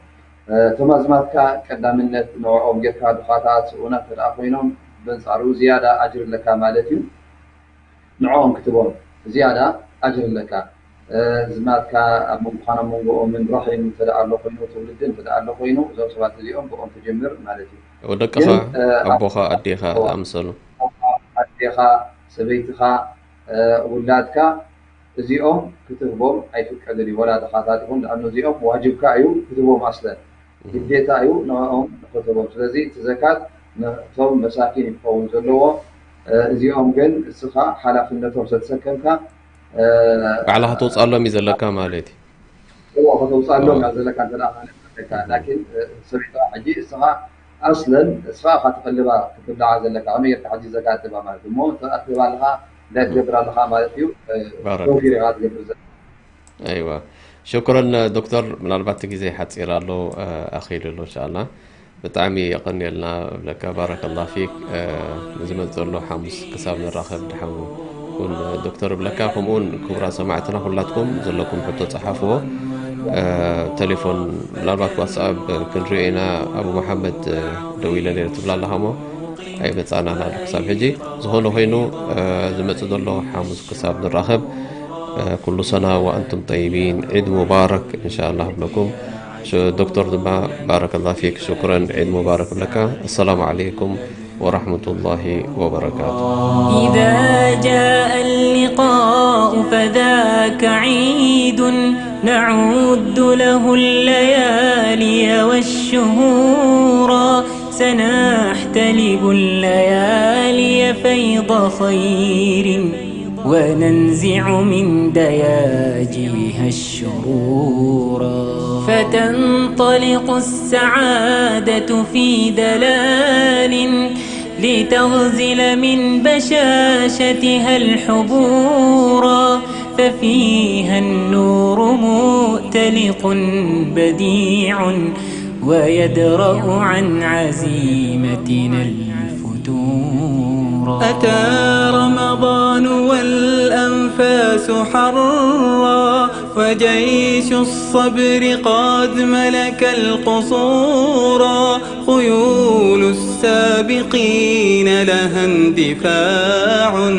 እቶም ኣዝማትካ ቀዳምነት ንዕኦም ጌርካ ድኻታት ስኡናት ተደኣ ኮይኖም በንጻሩ ዝያዳ ኣጅር ኣለካ ማለት እዩ። ንዕኦም ክትቦም ዝያዳ ኣጅር ኣለካ። ዝማትካ ኣብ መንጎኻን ኣብ መንጎኦምን ረሒም እንተ ደኣ ኣሎ ኮይኑ ትውልዲ እንተ ደኣ ኣሎ ኮይኑ እዞም ሰባት እዚኦም ብኦም ትጅምር ማለት እዩ። ወደቅኻ ግን ኣቦኻ ኣዴኻ ዝኣምሰሉ ኣዴኻ ሰበይትኻ ውላድካ እዚኦም ክትህቦም ኣይፍቀድን እዩ። ወላ ድኻታት ይኹን ደኣ እዚኦም ዋጅብካ እዩ ክትህቦም ኣስለን ግዴታ እዩ ንዕኦም ንክትህቦም። ስለዚ እቲ ዘካት ነቶም መሳኪን እዩ ክኸውን ዘለዎ። እዚኦም ግን እስኻ ሓላፍነቶም ስለተሰከምካ ባዕልኻ ተውፅኣሎም እዩ ዘለካ ማለት እዩ። እዎ ከተውፅኣሎም እያ ዘለካ እንተ ደኣ ማለት ኣለካ። ላኪን ሰበይትኻ ሕጂ እስኻ ኣስለን እስኻ ኢኻ ትቐልባ ክትብልዓ ዘለካ ከመይ ጌርካ ሕጂ ዘካት ትህባ ማለት እዩ። እሞ ትህባ ኣለኻ እንታይ ትገብር ኣለኻ ማለት እዩ። ባረክ። ተውፊር ኢኻ ትገብር ዘለካ። ኣይዋ ሽኩረን ዶክተር፣ ምናልባት እቲ ግዜ ሓፂር ኣሎ ኣኺሉ ኣሎ እንሻላ። ብጣዕሚ የቐንየልና እብለካ ባረከላ ፊክ ንዝመፅእ ዘሎ ሓሙስ ክሳብ ንራኸብ ድሓን እውን ዶክተር እብለካ። ከምኡውን ክቡራት ሰማዕትና ኩላትኩም ዘለኩም ሕቶ ፀሓፍዎ። ቴሌፎን ምናልባት ዋትስኣፕ ክንሪኦ ኢና። ኣቡ መሓመድ ደዊለ ነይረ ትብላ ኣለኻ እሞ ኣይመፃእናን ኣሎ ክሳብ ሕጂ። ዝኾነ ኮይኑ ዝመፅእ ዘሎ ሓሙስ ክሳብ ንራኸብ ኩሉ ሰና ወኣንቱም ጠይቢን ዒድ ሙባረክ እንሻላ እብለኩም። ዶክተር ድማ ባረከላ ፊክ ሽኩረን ዒድ ሙባረክ እብለካ። ኣሰላሙ ዓለይኩም ወራህመቱላሂ ወበረካቱ። إذا جاء اللقاء فذاك عيد نعد له الليالي والشهورا سنحتلب الليالي فيض خير وننزع من دياجيها الشرورا فتنطلق السعادة في دلال لتغزل من بشاشتها الحبورا ففيها النور مؤتلق بديع ويدرأ عن عزيمتنا الفتورا أتى رمضان والأنفاس حرا وجيش الصبر قد ملك القصورا خيول السابقين لها اندفاع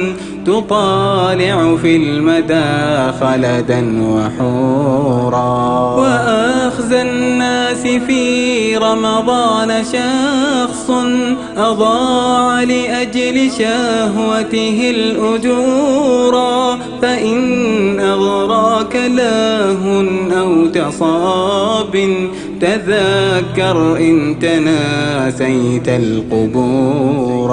تطالع في المدى خلدا وحورا وأخزى الناس في رمضان شخص أضاع لأجل شهوته الأجورا فإن أغراك لهو أو تصاب تذكر إن تناسيت القبور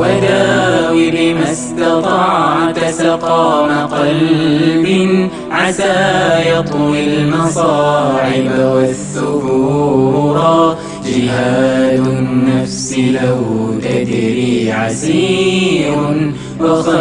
وداوي بما استطعت سقام قلب عسى يطوي المصاعب والثبورا جهاد النفس لو تدري عسير وخير